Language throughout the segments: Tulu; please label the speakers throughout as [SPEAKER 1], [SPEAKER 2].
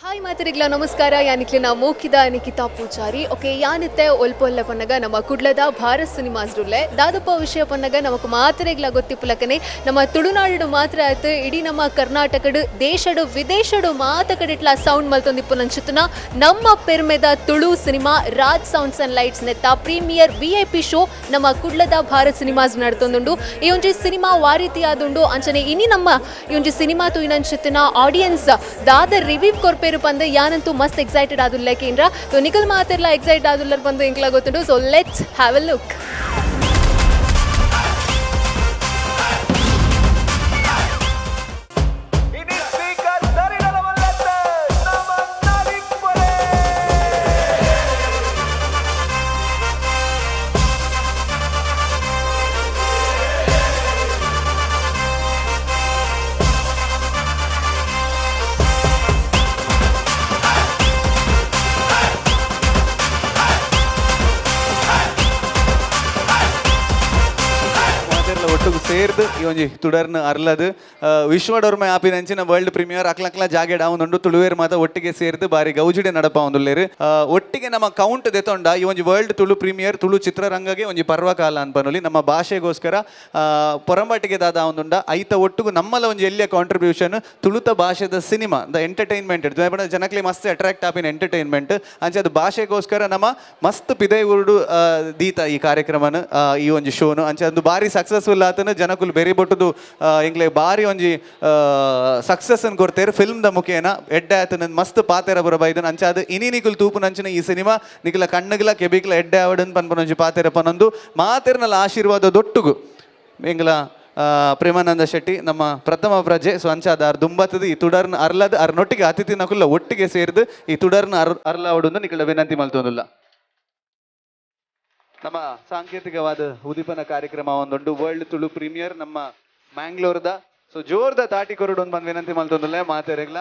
[SPEAKER 1] ಹಾಯ್ ಮಾತರಿಗ್ಲ ನಮಸ್ಕಾರ. ಯಾನಿಕ್ಲಿನ ಮೋಕಿದ ನಿಖಿತಾ ಪೂಜಾರಿ. ಓಕೆ, ಯಾನಿತ್ತೆ ಒಲ್ಪೊಲ್ಲ ಪನ್ನಗ ನಮ್ಮ ಕುಡ್ಲದ ಭಾರತ್ ಸಿನಿಮಾಸ್ ಡುಲ್ಲೆ. ದಾದಪ್ಪ ವಿಷಯ ಪನ್ನಗ ನಮಕ್ ಮಾತರೆಗ್ಲ ಗೊತ್ತಿಪ್ಪುಲಕನೆ ನಮ್ಮ ತುಳುನಾಡು ಮಾತ್ರ ಆಯ್ತು, ಇಡೀ ನಮ್ಮ ಕರ್ನಾಟಕಡು, ದೇಶಡು, ವಿದೇಶಡು ಮಾತ ಕಡೆಟ್ಲ ಸೌಂಡ್ ಮಲ್ತೊಂದಿಪ್ಪುನಂಚಿತ್ತುನ ನಮ್ಮ ಪೆರ್ಮೆದ ತುಳು ಸಿನಿಮಾ ರಾಜ್ ಸೌಂಡ್ಸ್ ಅಂಡ್ ಲೈಟ್ಸ್ ನೆತ್ತ ಪ್ರೀಮಿಯರ್ ವಿಐಪಿ ಶೋ ನಮ್ಮ ಕುಡ್ಲದ ಭಾರತ್ ಸಿನಿಮಾಸ್ ನಡ್ತೊಂದುಂಡು. ಈ ಒಂಜಿ ಸಿನಿಮಾ ವಾರೀತಿಯಾದುಂಡು. ಅಂಚನೆ ಇನಿ ನಮ್ಮ ಈ ಒಂಜಿ ಸಿನಿಮಾ ತೂಯಿನಂಚಿತ್ತಿನ ಆಡಿಯನ್ಸ್ ದಾದ ರಿವ್ಯೂ ಕೊರ್ಪೇರು ಪಂದ್ ಯಾನಂತೂ ಮಸ್ತ್ ಎಕ್ಸೈಟೆಡ್ ಆದುಲ್ಲ ಕೇಂದ್ರ. ಸೊ ನಿಕಲ್ ಮಾತೆರ್ಲ ಎಕ್ಸೈಟ್ ಆದುಲ್ಲರ್ ಪಂದ್ ಎಂಕ್ಲ ಗೊತ್ತುಂಡು. So let's have a look.
[SPEAKER 2] ಇಡೀ ಸ್ಪೀಕರ್ ದರಿಡಲವಲ್ಲತ್ತೆ ನಮ್ಮ ನಾಲಿಪ್ಪರೇ.
[SPEAKER 3] ಮಾತೆರ್ಲ ಒಟ್ಟುಗು ಸೇರ್ದು ಈ ಒಂಜಿ ತುಡರ್ನ ಅರ್ಲದು ವಿಶ್ವಡೊರ್ಮೆ ಆಪಿನಂಚಿನ ವರ್ಲ್ಡ್ ಪ್ರೀಮಿಯರ್ ಅಕ್ಲಕ್ಲ ಜಾಗೆಡ್ ಆವೊಂದುಂಡು. ತುಳುವೇರ್ ಮಾತ ಒಟ್ಟಿಗೆ ಸೇರ್ದು ಬಾರಿ ಗೌಜಿಡೆ ನಡಪಾವೊಂದುಲ್ಲೆರ್. ಒಟ್ಟಿಗೆ ನಮ್ಮ ಕೌಂಟ್ ದೆತೊಂಡ ಈ ಒಂಜಿ ವರ್ಲ್ಡ್ ತುಳು ಪ್ರೀಮಿಯರ್ ತುಳು ಚಿತ್ರರಂಗಗೆ ಒಂಜಿ ಪರ್ವಕಾಲ ಅನ್ಪನೊಲಿ. ನಮ್ಮ ಭಾಷೆಗೋಸ್ಕರ ಪೊರಂಬಾಟಿಗೆ ದಾದ ಆವೊಂದುಂಡ ಐತ ಒಟ್ಟುಗು ನಮ್ಮಲ ಒಂಜಿ ಎಲ್ಲಿಯ ಕಾಂಟ್ರಿಬ್ಯೂಷನ್ ತುಳುತ ಭಾಷೆದ ಸಿನಿಮಾ ದ ಎಂಟರ್ಟೈನ್ಮೆಂಟ್ ಜನಕ್ಲೆ ಮಸ್ತ್ ಅಟ್ರಾಕ್ಟ್ ಆಪಿನ ಎಂಟರ್ಟೈನ್ಮೆಂಟ್. ಅಂಚ ಅದು ಭಾಷೆಗೋಸ್ಕರ ನಮ್ಮ ಮಸ್ತ್ ಪಿದೈ ಊರುಡು ದೀತ ಈ ಕಾರ್ಯಕ್ರಮನ, ಈ ಒಂಜಿ ಶೋನು. ಅಂಚ ಅದು ಬಾರಿ ಸಕ್ಸಸ್ಫುಲ್ ಆತನ. ಜನಕುಲು ಬೆರಿ ಬೊಟ್ಟುದು ಎಂಕ್ಲೆ ಬಾರಿ ಒಂಜಿ ಸಕ್ಸಸ್ ಅನ್ ಕೊರ್ತೇರು. ಫಿಲ್ಮ್ ದ ಮುಖೇನ ಎಡ್ಡೆ ಆತನ ಮಸ್ತ್ ಪಾತೆರ ಬುರ ಬೈದನ್. ಅಂಚ ಅದು ಇನಿ ನಿಕುಲು ತೂಪುನಂಚಿನ ಈ ಸಿನಿಮಾ ನಿಕುಲ ಕಣ್ಣುಗ್ಲ ಕೆಬಿಕ್ಲ ಎಡ್ಡೆ ಆವಡನ್ ಪನ್ಪುನ ಒಂಜಿ ಪಾತೆರ ಪನೊಂದು ಮಾತೆರ್ನಲ ಆಶೀರ್ವಾದ ದೊಟ್ಟುಗು ಎಂಗ್ಲ ಪ್ರೇಮಾನಂದ ಶೆಟ್ಟಿ ನಮ್ಮ ಪ್ರಥಮ ಪ್ರಜೆ. ಸೊ ಅಂಚಾದ ಅರ್ ದುಂಬತ್ತದ ಈ ತುಡರ್ನ ಅರ್ಲದ್ ಅರ್ನೊಟ್ಟಿಗೆ ಅತಿಥಿ ನಕುಲ್ಲ ಒಟ್ಟಿಗೆ ಸೇರ್ದು ಈ ತುಡರ್ನ ಅರ್ ಅರ್ಲಾವಡುಂದು ನಿಕಲ ವಿನಂತಿ ಮಲ್ತೊಂದುಲ್ಲ. ನಮ್ಮ ಸಾಂಕೇತಿಕವಾದ ಉದೀಪನ ಕಾರ್ಯಕ್ರಮ ಒಂದುಂಡು. ವರ್ಲ್ಡ್ ತುಳು ಪ್ರೀಮಿಯರ್ ನಮ್ಮ ಮ್ಯಾಂಗ್ಳೂರ್ದ. ಸೊ ಜೋರ್ದ ತಾಟಿ ಕೊರಡು ಒಂದು ಬಂದ್ ವಿನಂತಿ ಮಲ್ತೊಂದುಲ್ಲ ಮಾತೆರೆಗ್ಲ.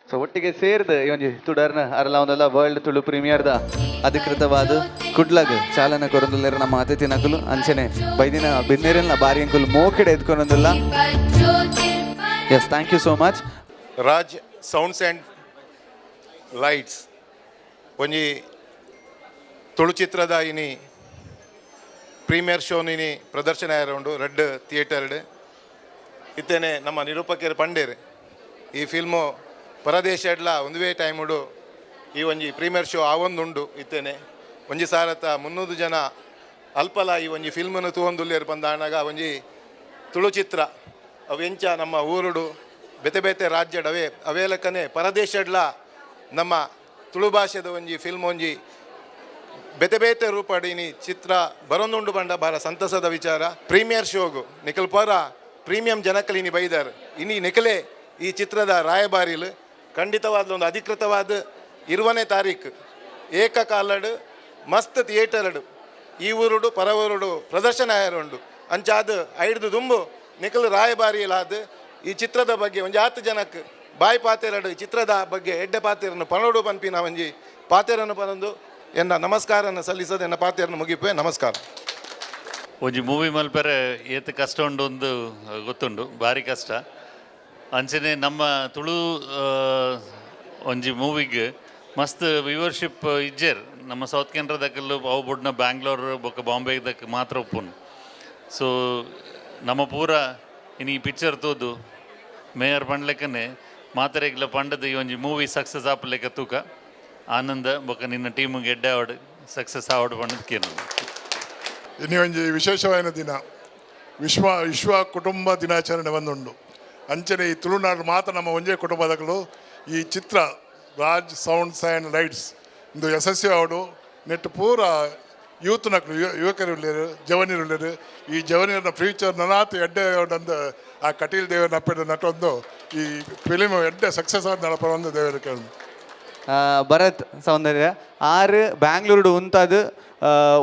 [SPEAKER 3] ಸೊ ಒಟ್ಟಿಗೆ ಸೇರ್ದು ಈ ಒಂಜಿ ತುಡರ್ನ ಅರ್ಲ ವರ್ಲ್ಡ್ ತುಳು ಪ್ರೀಮಿಯರ್ದ ಅಧಿಕೃತವಾದ ಕುಡ್ಲಗ್ ಚಾಲನೆ ಕೊರೊಂದುಲ್ಲೆರ್ ನಮ್ಮ ಅತಿಥಿ ನಕುಲು. ಅಂಚನೆ ಬೈದಿನ ಬಿನ್ನೆರೆಲ್ಲ ಬಾರಿ ಅಂಕುಲು ಮೋಕೆಡೆ ಎತ್ಕೊನೊಂದುಲ್ಲ. Yes, thank you so much.
[SPEAKER 4] Raj sounds and lights ಒಂಜಿ ತುಳು ಚಿತ್ರದ ಇನಿ ಪ್ರೀಮಿಯರ್ ಶೋ ಇನಿ ಪ್ರದರ್ಶನ ಆಯರ ರೆಡ್ ಥಿಯೇಟರ್ಡ್. ಇತ್ತೇನೆ ನಮ್ಮ ನಿರೂಪಕರು ಪಂಡೇರು, ಈ ಫಿಲ್ಮು ಪರದೇಶ ಎಡ್ಲ ಒಂದುವೇ ಟೈಮುಡು ಈ ಒಂಜಿ ಪ್ರೀಮಿಯರ್ ಶೋ ಆವೊಂದುಂಡು. ಇತ್ತೇನೆ 1300 ಜನ ಅಲ್ಪಲ ಈ ಒಂಜಿ ಫಿಲ್ಮನ್ನು ತೂವೊಂದುಲ್ಲೇರು ಬಂದಾಣಗ ಒಂಜಿ ತುಳು ಚಿತ್ರ ಅವು ಎಂಚ ನಮ್ಮ ಊರುಡು ಬೇತೆ ಬೇತೆ ರಾಜ್ಯಡ್ ಅವೇ ಅವೇಲಕ್ಕನೆ ಪರದೇಶಡ್ಲ ನಮ್ಮ ತುಳು ಭಾಷೆದ ಒಂಜಿ ಫಿಲ್ಮ್ ಒಂಜಿ ಬೇತೆ ಬೇತೆ ರೂಪಡ್ ಇನಿ ಚಿತ್ರ ಬರೊಂದುಂಡು ಬಂಡ ಭಾರ ಸಂತಸದ ವಿಚಾರ. ಪ್ರೀಮಿಯರ್ ಶೋಗು ನಿಕಲ್ ಪರ ಪ್ರೀಮಿಯಂ ಜನಕಲಿ ಇನಿ ಬೈದಾರ್. ಇನಿ ನಿಕಲೆ ಈ ಚಿತ್ರದ ರಾಯಭಾರಿಲು. ಖಂಡಿತವಾದ ಒಂದು ಅಧಿಕೃತವಾದ 20ನೇ ತಾರೀಕು ಏಕಕಾಲಡ್ ಮಸ್ತ್ ಥಿಯೇಟರ್ಡ್ ಈ ಊರುಡು ಪರ ಊರುಡು ಪ್ರದರ್ಶನ ಆಯರುಂಡು. ಅಂಚಾದ ಐಡ್ದು ದುಂಬು ನಿಕಲ್ ರಾಯಭಾರಿಲಾದ ಈ ಚಿತ್ರದ ಬಗ್ಗೆ ಒಂಜಿ ಆತು ಜನಕ್ಕೆ ಬಾಯಿ ಪಾತೆರಡು ಈ ಚಿತ್ರದ ಬಗ್ಗೆ ಎಡ್ಡೆ ಪಾತೆರನ್ನು ಪನೋಡು ಪನ್ಪಿನ ಒಂಜಿ ಪಾತೆರನ್ನು ಪನೊಂದು ಎನ್ನ ನಮಸ್ಕಾರನ ಸಲ್ಲಿಸೋದು ಎನ್ನ ಪಾತೆರನ್ನು ಮುಗಿಪೆ. ನಮಸ್ಕಾರ.
[SPEAKER 5] ಒಂಜಿ ಮೂವಿ ಮಲ್ಪೆರೆ ಏತ್ ಕಷ್ಟ ಉಂಡು ಒಂದು ಗೊತ್ತುಂಡು, ಭಾರಿ ಕಷ್ಟ. ಅಂಚನೆ ನಮ್ಮ ತುಳು ಒಂಜಿ ಮೂವಿಗ್ ಮಸ್ತ್ ವ್ಯೂವರ್ಶಿಪ್ ಇಜ್ಜೆರ್. ನಮ್ಮ ಸೌತ್ ಕೆನರಾದಕಲ್ಲು ಅವು ಬುಡ್ನ ಬ್ಯಾಂಗ್ಳೂರ್ ಬೊಕ್ಕ ಬಾಂಬೆದಕ್ಕೆ ಮಾತ್ರ ಉಪ್ಪುನು. ಸೊ ನಮ್ಮ ಪೂರ ಇನಿ ಈ ಪಿಕ್ಚರ್ ತೂದು ಮೇಯರ್ ಪಂಡ್ಲೆಕ್ಕನೆ ಮಾತೆರೆಗ್ಲ ಪಂಡದ ಈ ಒಂಜಿ ಮೂವಿ ಸಕ್ಸಸ್ ಆಪಲೆಕ್ಕ ತೂಕ. ಆನಂದ ಬೊಕ್ಕ ನಿನ್ನ ಟೀಮಿಗೆ ಎಡ್ಡೆ ಆವಡ್, ಸಕ್ಸಸ್ ಆವಡ್ ಪಂಡದ್ ಕೇನು.
[SPEAKER 6] ಇನಿ ಒಂಜಿ ವಿಶೇಷವಾಯಿನ ದಿನ, ವಿಶ್ವ ವಿಶ್ವ ಕುಟುಂಬ ದಿನಾಚರಣೆ ಬಂದುಂಡು. ಅಂಚನೆ ಈ ತುಳುನಾಡು ಮಾತ್ರ ನಮ್ಮ ಒಂಜೇ ಕುಟುಂಬದಗಳು. ಈ ಚಿತ್ರ ರಾಜ್ ಸೌಂಡ್ಸ್ ಆ್ಯಂಡ್ ಲೈಟ್ಸ್ ಇಂದು ಯಶಸ್ವಿ ಆವಡು. ನೆಟ್ ಪೂರ ಯೂತ್ ನಕ್ಲು, ಯುವಕರು ಉಲ್ಲೇರು, ಜವನಿರು ಉಲ್ಲೇರು. ಈ ಜವನಿಯರ ಫ್ಯೂಚರ್ ನನಾತ್ ಎಡ್ಡೆ ಅಂದು ಆ ಕಟೀಲ್ ದೇವರ ಅಪ್ಪೆಡ ನಟೊಂದು ಈ ಫಿಲಿಮ್ ಎಡ್ಡೆ ಸಕ್ಸಸ್ ಆದ ನಡಪ ಒಂದು ದೇವರ ಕೇಳಿ.
[SPEAKER 3] ಭರತ್ ಸೌಂದರ್ಯ ಆರು ಬ್ಯಾಂಗ್ಳೂರ್ಡು ಉಂತಾದ್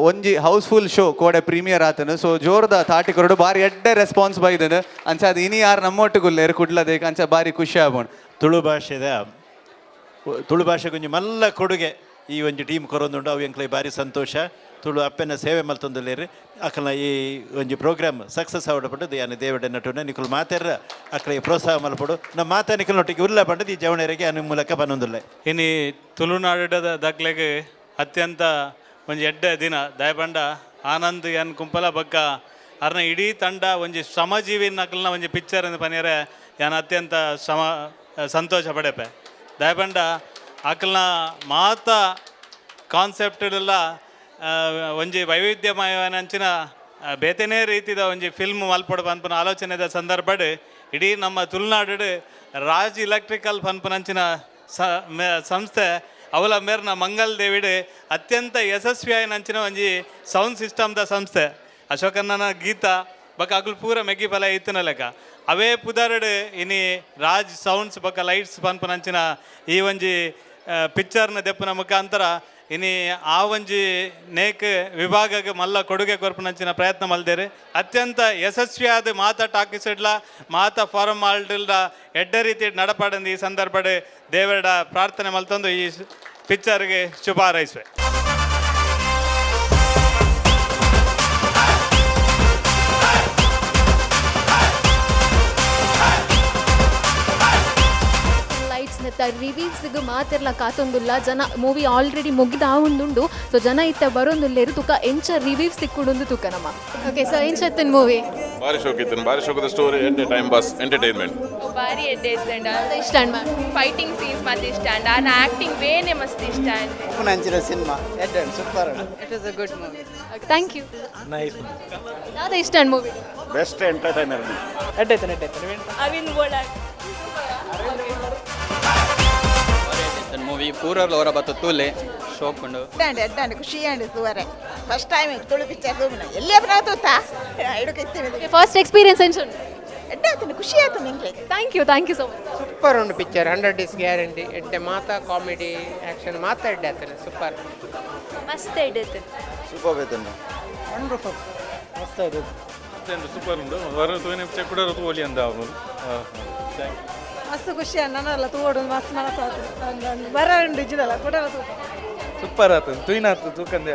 [SPEAKER 3] ಒಂಜಿ ಹೌಸ್ಫುಲ್ ಶೋ ಕೋಡೆ ಪ್ರೀಮಿಯರ್ ಆತನು. ಸೊ ಜೋರ್ದ ತಾಟಿ ಕೊರಡು. ಬಾರಿ ಎಡ್ಡೆ ರೆಸ್ಪಾನ್ಸ್ ಬೈದನು. ಅಂಚ ಅದು ಇನಿ ಯಾರು ನಮ್ಮೊಟ್ಟುಗುಲ್ಲೇರು ಕುಡ್ಲದೇಕ. ಅಂಚ ಬಾರಿ ಖುಷಿ ಆಬೋಣ.
[SPEAKER 7] ತುಳು ಭಾಷೆದ ತುಳು ಭಾಷೆಗೆ ಒಂಜಿ ಮಲ್ಲ ಕೊಡುಗೆ. ಈ ಒಂಜಿ ಟೀಮ್ ಕೊರೊಂದುಂಡು ಅವು ಎಂಕ್ಲೆ ಬಾರಿ ಸಂತೋಷ. ತುಳು ಅಪ್ಪೆನ ಸೇವೆ ಮಲ್ತೊಂದುಲ್ಲೆರ್. ಅಕಲ್ನ ಈ ಒಂಜಿ ಪ್ರೋಗ್ರಾಮ್ ಸಕ್ಸಸ್ ಆವಡ ಯಾನ್ ದೇವಡ ನಟುನ ನಿಕುಲು ಮಾತೆರ್ರ ಅಕ್ಲೆ ಪ್ರೋತ್ಸಾಹ ಮಲ್ಪೊಡು. ನಮ್ಮ ಮಾತಾ ನಿಕುಲ್ನೊಟ್ಟಿಗೆ ಉಲ್ಲ ಪಂಡದು ಈ ಜವಣರಿಗೆ ಅನು ಮೂಲಕ ಪನೊಂದುಲ್ಲೆ.
[SPEAKER 8] ಇನಿ ತುಳುನಾಡುದ ದಕ್ಲೆಗ್ ಅತ್ಯಂತ ಒಂಜಿ ಎಡ್ಡೆ ದಿನ. ದಯಪಂಡ ಆನಂದ್ ಎನ್ ಕುಂಪಲ ಬೊಕ್ಕ ಅರ್ನ ಇಡೀ ತಂಡ ಒಂಜಿ ಶ್ರಮಜೀವಿ ನಕಲ್ನ ಒಂಜಿ ಪಿಕ್ಚರ್ ಎಂದು ಪನಿಯರೆ ಯಾನ್ ಅತ್ಯಂತ ಶ್ರಮ ಸಂತೋಷ ಪಡೆಪೆ. ದಯಪಂಡ ಅಕಲ್ನ ಮಾತ ಕಾನ್ಸೆಪ್ಟ್ ಎಲ್ಲ ಒಂಜಿ ವೈವಿಧ್ಯಮಯವಾದಂಚಿನ ಬೇತೆನೇ ರೀತಿದ ಒಂಜಿ ಫಿಲ್ಮ್ ಮಲ್ಪೊಡು ಪನ್ಪುನ ಆಲೋಚನೆದ ಸಂದರ್ಭಡ್ ಇಡೀ ನಮ್ಮ ತುಳುನಾಡು ರಾಜ್ ಎಲೆಕ್ಟ್ರಿಕಲ್ ಪನ್ಪುನಂಚಿನ ಸಂಸ್ಥೆ ಅವಲ ಮೇರ್ನ ಮಂಗಲ್ ದೇವಿಡ್ ಅತ್ಯಂತ ಯಶಸ್ವಿಯಾಯಿನಂಚಿನ ಒಂಜಿ ಸೌಂಡ್ ಸಿಸ್ಟಮ್ದ ಸಂಸ್ಥೆ. ಅಶೋಕಣ್ಣನ ಗೀತಾ ಬೊಕ್ಕ ಅಕುಲು ಪೂರ ಮೆಗ್ಗಿ ಫಲ ಇತ್ತಿನ ಲೆಕ್ಕ ಅವೇ ಪುದರ್ಡ್ ಇನಿ ರಾಜ್ ಸೌಂಡ್ಸ್ ಬೊಕ್ಕ ಲೈಟ್ಸ್ ಪನ್ಪುನಂಚಿನ ಈ ಒಂಜಿ ಪಿಕ್ಚರ್ನ ದೆಪ್ಪುನ ಮುಖಾಂತರ ಇನಿ ಆ ಒಂಜಿ ನೇಕ್ ವಿಭಾಗಕ್ಕೆ ಮಲ್ಲ ಕೊಡುಗೆ ಕೊರ್ಪುನಂಚಿನ ಪ್ರಯತ್ನ ಮಲ್ದೇರು. ಅತ್ಯಂತ ಯಶಸ್ವಿಯಾದ ಮಾತ ಟಾಕಿಸಿಡ್ಲ ಮಾತ ಫಾರಂ ಆಲ್ಡ್ಲ ಎಡ್ಡೆ ರೀತಿ ನಡಪಾಡಂದು ಈ ಸಂದರ್ಭಡ್ ದೇವರ ಪ್ರಾರ್ಥನೆ ಮಲ್ತಂದು ಈ ಪಿಕ್ಚರ್ಗೆ ಶುಭ ಹಾರೈಸುವೆ.
[SPEAKER 1] ಲೈಟ್ಸ್ ನೆತ್ತ ರಿವ್ಯೂಸ್ಗೆ ಮಾತೆರ್ಲ ಕಾತೊಂದುಲ್ಲ. ಜನ ಮೂವಿ ಆಲ್ರೆಡಿ ಮುಗಿದ ಒಂದುಂಡು. ಸೊ ಜನ ಇತ್ತ ಬರೋಂದುಲ್ಲೇರು ತುಕ ಎಂಚ ರಿವ್ಯೂಸ್ ತಿಕ್ಕುಂಡು ತುಕ ನಮ್ಮ. ಓಕೆ ಸರ್, ಎಂಚತ್ತನ್ ಮೂವಿ?
[SPEAKER 9] ಬಾರಿ ಶೋಕ್ ಇತ್ತು, ಬಾರಿ ಶೋಕದ ಸ್ಟೋರಿ, ಎಂಟೆ ಟೈಮ್ ಪಾಸ್ ಎಂಟರ್ಟೈನ್ಮೆಂಟ್.
[SPEAKER 10] ಬಾರಿ ಎಡ್ಡೆ ಇತ್ತಂಡ.
[SPEAKER 1] ಇಷ್ಟ ಮ್ಯಾಮ್?
[SPEAKER 10] ಫೈಟಿಂಗ್ ಸೀನ್ಸ್ ಮತ್ತೆ ಇಷ್ಟ ಅಂಡ್ ಆನ ಆಕ್ಟಿಂಗ್ ಬೇನೆ ಮಸ್ತ್ ಇಷ್ಟ ಅಂಡ್.
[SPEAKER 11] Cinema super.
[SPEAKER 12] It is a good movie.
[SPEAKER 1] Thank you.
[SPEAKER 7] Nice.
[SPEAKER 1] ದಾದ ಇಷ್ಟ ಮೂವಿ?
[SPEAKER 11] Best entertainer.
[SPEAKER 12] ಎಡ್ಡೈತನ ಎಡ್ಡೈತನ.
[SPEAKER 10] ಅವಿನ್ ಬೋಳಾಕ್.
[SPEAKER 13] ಮೂವಿ ಪೂರರ್ಲ ಹೊರ ಬತ್ತ ತೂಲೆ ಶೋಕ್ ಉಂಡು.
[SPEAKER 14] ಎಡ್ಡಾಂಡ್ ಖುಷಿ ಅಂಡ್ ತೂವರೆ. ಫಸ್ಟ್ ಟೈಮ್ ತುಳು ಪಿಕ್ಚರ್ ತೂಪಿನ ಎಲ್ಲಿ ಅಪನ ತೂತಾ ಇಡುಕ ಇತ್ತೀನಿ.
[SPEAKER 1] ಫಸ್ಟ್ ಎಕ್ಸ್ಪೀರಿಯನ್ಸ್ ಎಂಚ?
[SPEAKER 14] ಎಡ್ಡಾತನ, ಖುಷಿ ಆಯ್ತು ನಿಂಗೆ.
[SPEAKER 1] Thank you, thank you so much.
[SPEAKER 15] Super ಉಂಡು ಪಿಕ್ಚರ್, 100 ಡೇಸ್ ಗ್ಯಾರಂಟಿ. ಎಡ್ಡೆ ಮಾತಾ ಕಾಮಿಡಿ ಆ್ಯಕ್ಷನ್ ಮಾತಾ ಎಡ್ಡೆ ಆತನೆ, ಸೂಪರ್.
[SPEAKER 10] ಮಸ್ತ್ ಎಡ್ಡೆ.
[SPEAKER 11] ಸೂಪರ್ ಬೇತಂಡು.
[SPEAKER 12] ವಂಡರ್ಫುಲ್, ಮಸ್ತ್ ಆಯ್ತು.
[SPEAKER 9] ಸೂಪರ್ ಉಂಡು ಹೊರ ತೂಯಿನ ಪಿಕ್ಚರ್ ಕೂಡ ತೋಲಿ ಅಂದ.
[SPEAKER 12] ಮಸ್ತ್ ಖುಷಿ ನನ್ನೆಲ್ಲ ತೂವಡು ಮಸ್ತ್ ಮನಸ್ಸಾತು. ಬರ ಉಂಡು ಇಜ್ಜಿದಲ್ಲ ಕೂಡ ತೂಕ.
[SPEAKER 2] ಸೂಪರ್ ಆತು, ತೂಯಿನಾತು ತೂಕಂದೆ.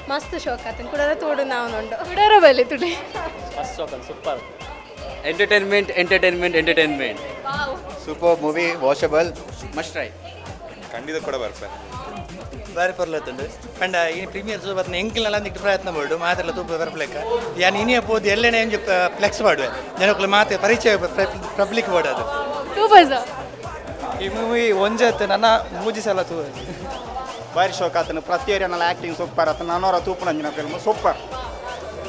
[SPEAKER 12] ಮಸ್ತ್ ಶೋಕ್ ಆತನ ಕೂಡ ತೋಡು ನಾವು ಉಂಡು.
[SPEAKER 1] ಕುಡಾರ ಬಲ್ಲೆ ತುಳಿ.
[SPEAKER 13] ಮಸ್ತ್ ಶೋಕ್, super. Entertainment, entertainment, entertainment.
[SPEAKER 11] Super movie, watchable,
[SPEAKER 13] must try.
[SPEAKER 9] ಖಂಡಿತ ಕೂಡ ಬರ್ತಾರೆ.
[SPEAKER 16] ಬಾರಿ ಪರ್ಲತ್ತುಂಡು ಪಂಡ ಈ ಪ್ರೀಮಿಯರ್ ಸೂ ಬರ್ತನೆ ಎಂಕಿಲ್ನೆಲ್ಲ ನಿಕ್ಟ್ ಪ್ರಯತ್ನ ಮಾಡು ಮಾತೆಲ್ಲ ತೂಪ ಬರ್ಪ್ಲೆಕ್ಕ ಯಾನ್ ಇನಿಯ ಪೋದು ಎಲ್ಲೆನೆ ಒಂಜಿ ಫ್ಲೆಕ್ಸ್ ಮಾಡುವೆ ಜನಕ್ಕಲು ಮಾತೆ ಪರಿಚಯ ಪಬ್ಲಿಕ್ ಅದು.
[SPEAKER 1] Super sir.
[SPEAKER 2] ಈ ಮೂವಿ ಒಂಜತ್ತು ನನ್ನ ಮೂಜಿ ಸಲ ತೂ.
[SPEAKER 11] ಬಾರಿ ಶೋಕ್ ಆತನು. ಪ್ರತಿಯೊರಿಯನ್ನೆಲ್ಲ ಆ್ಯಕ್ಟಿಂಗ್ ಸೂಪರ್ ಆತನು. ನಾನೋರ ತೂಪುನಂಜಿನ ಫಿಲ್ಮ್ ಸೂಪರ್.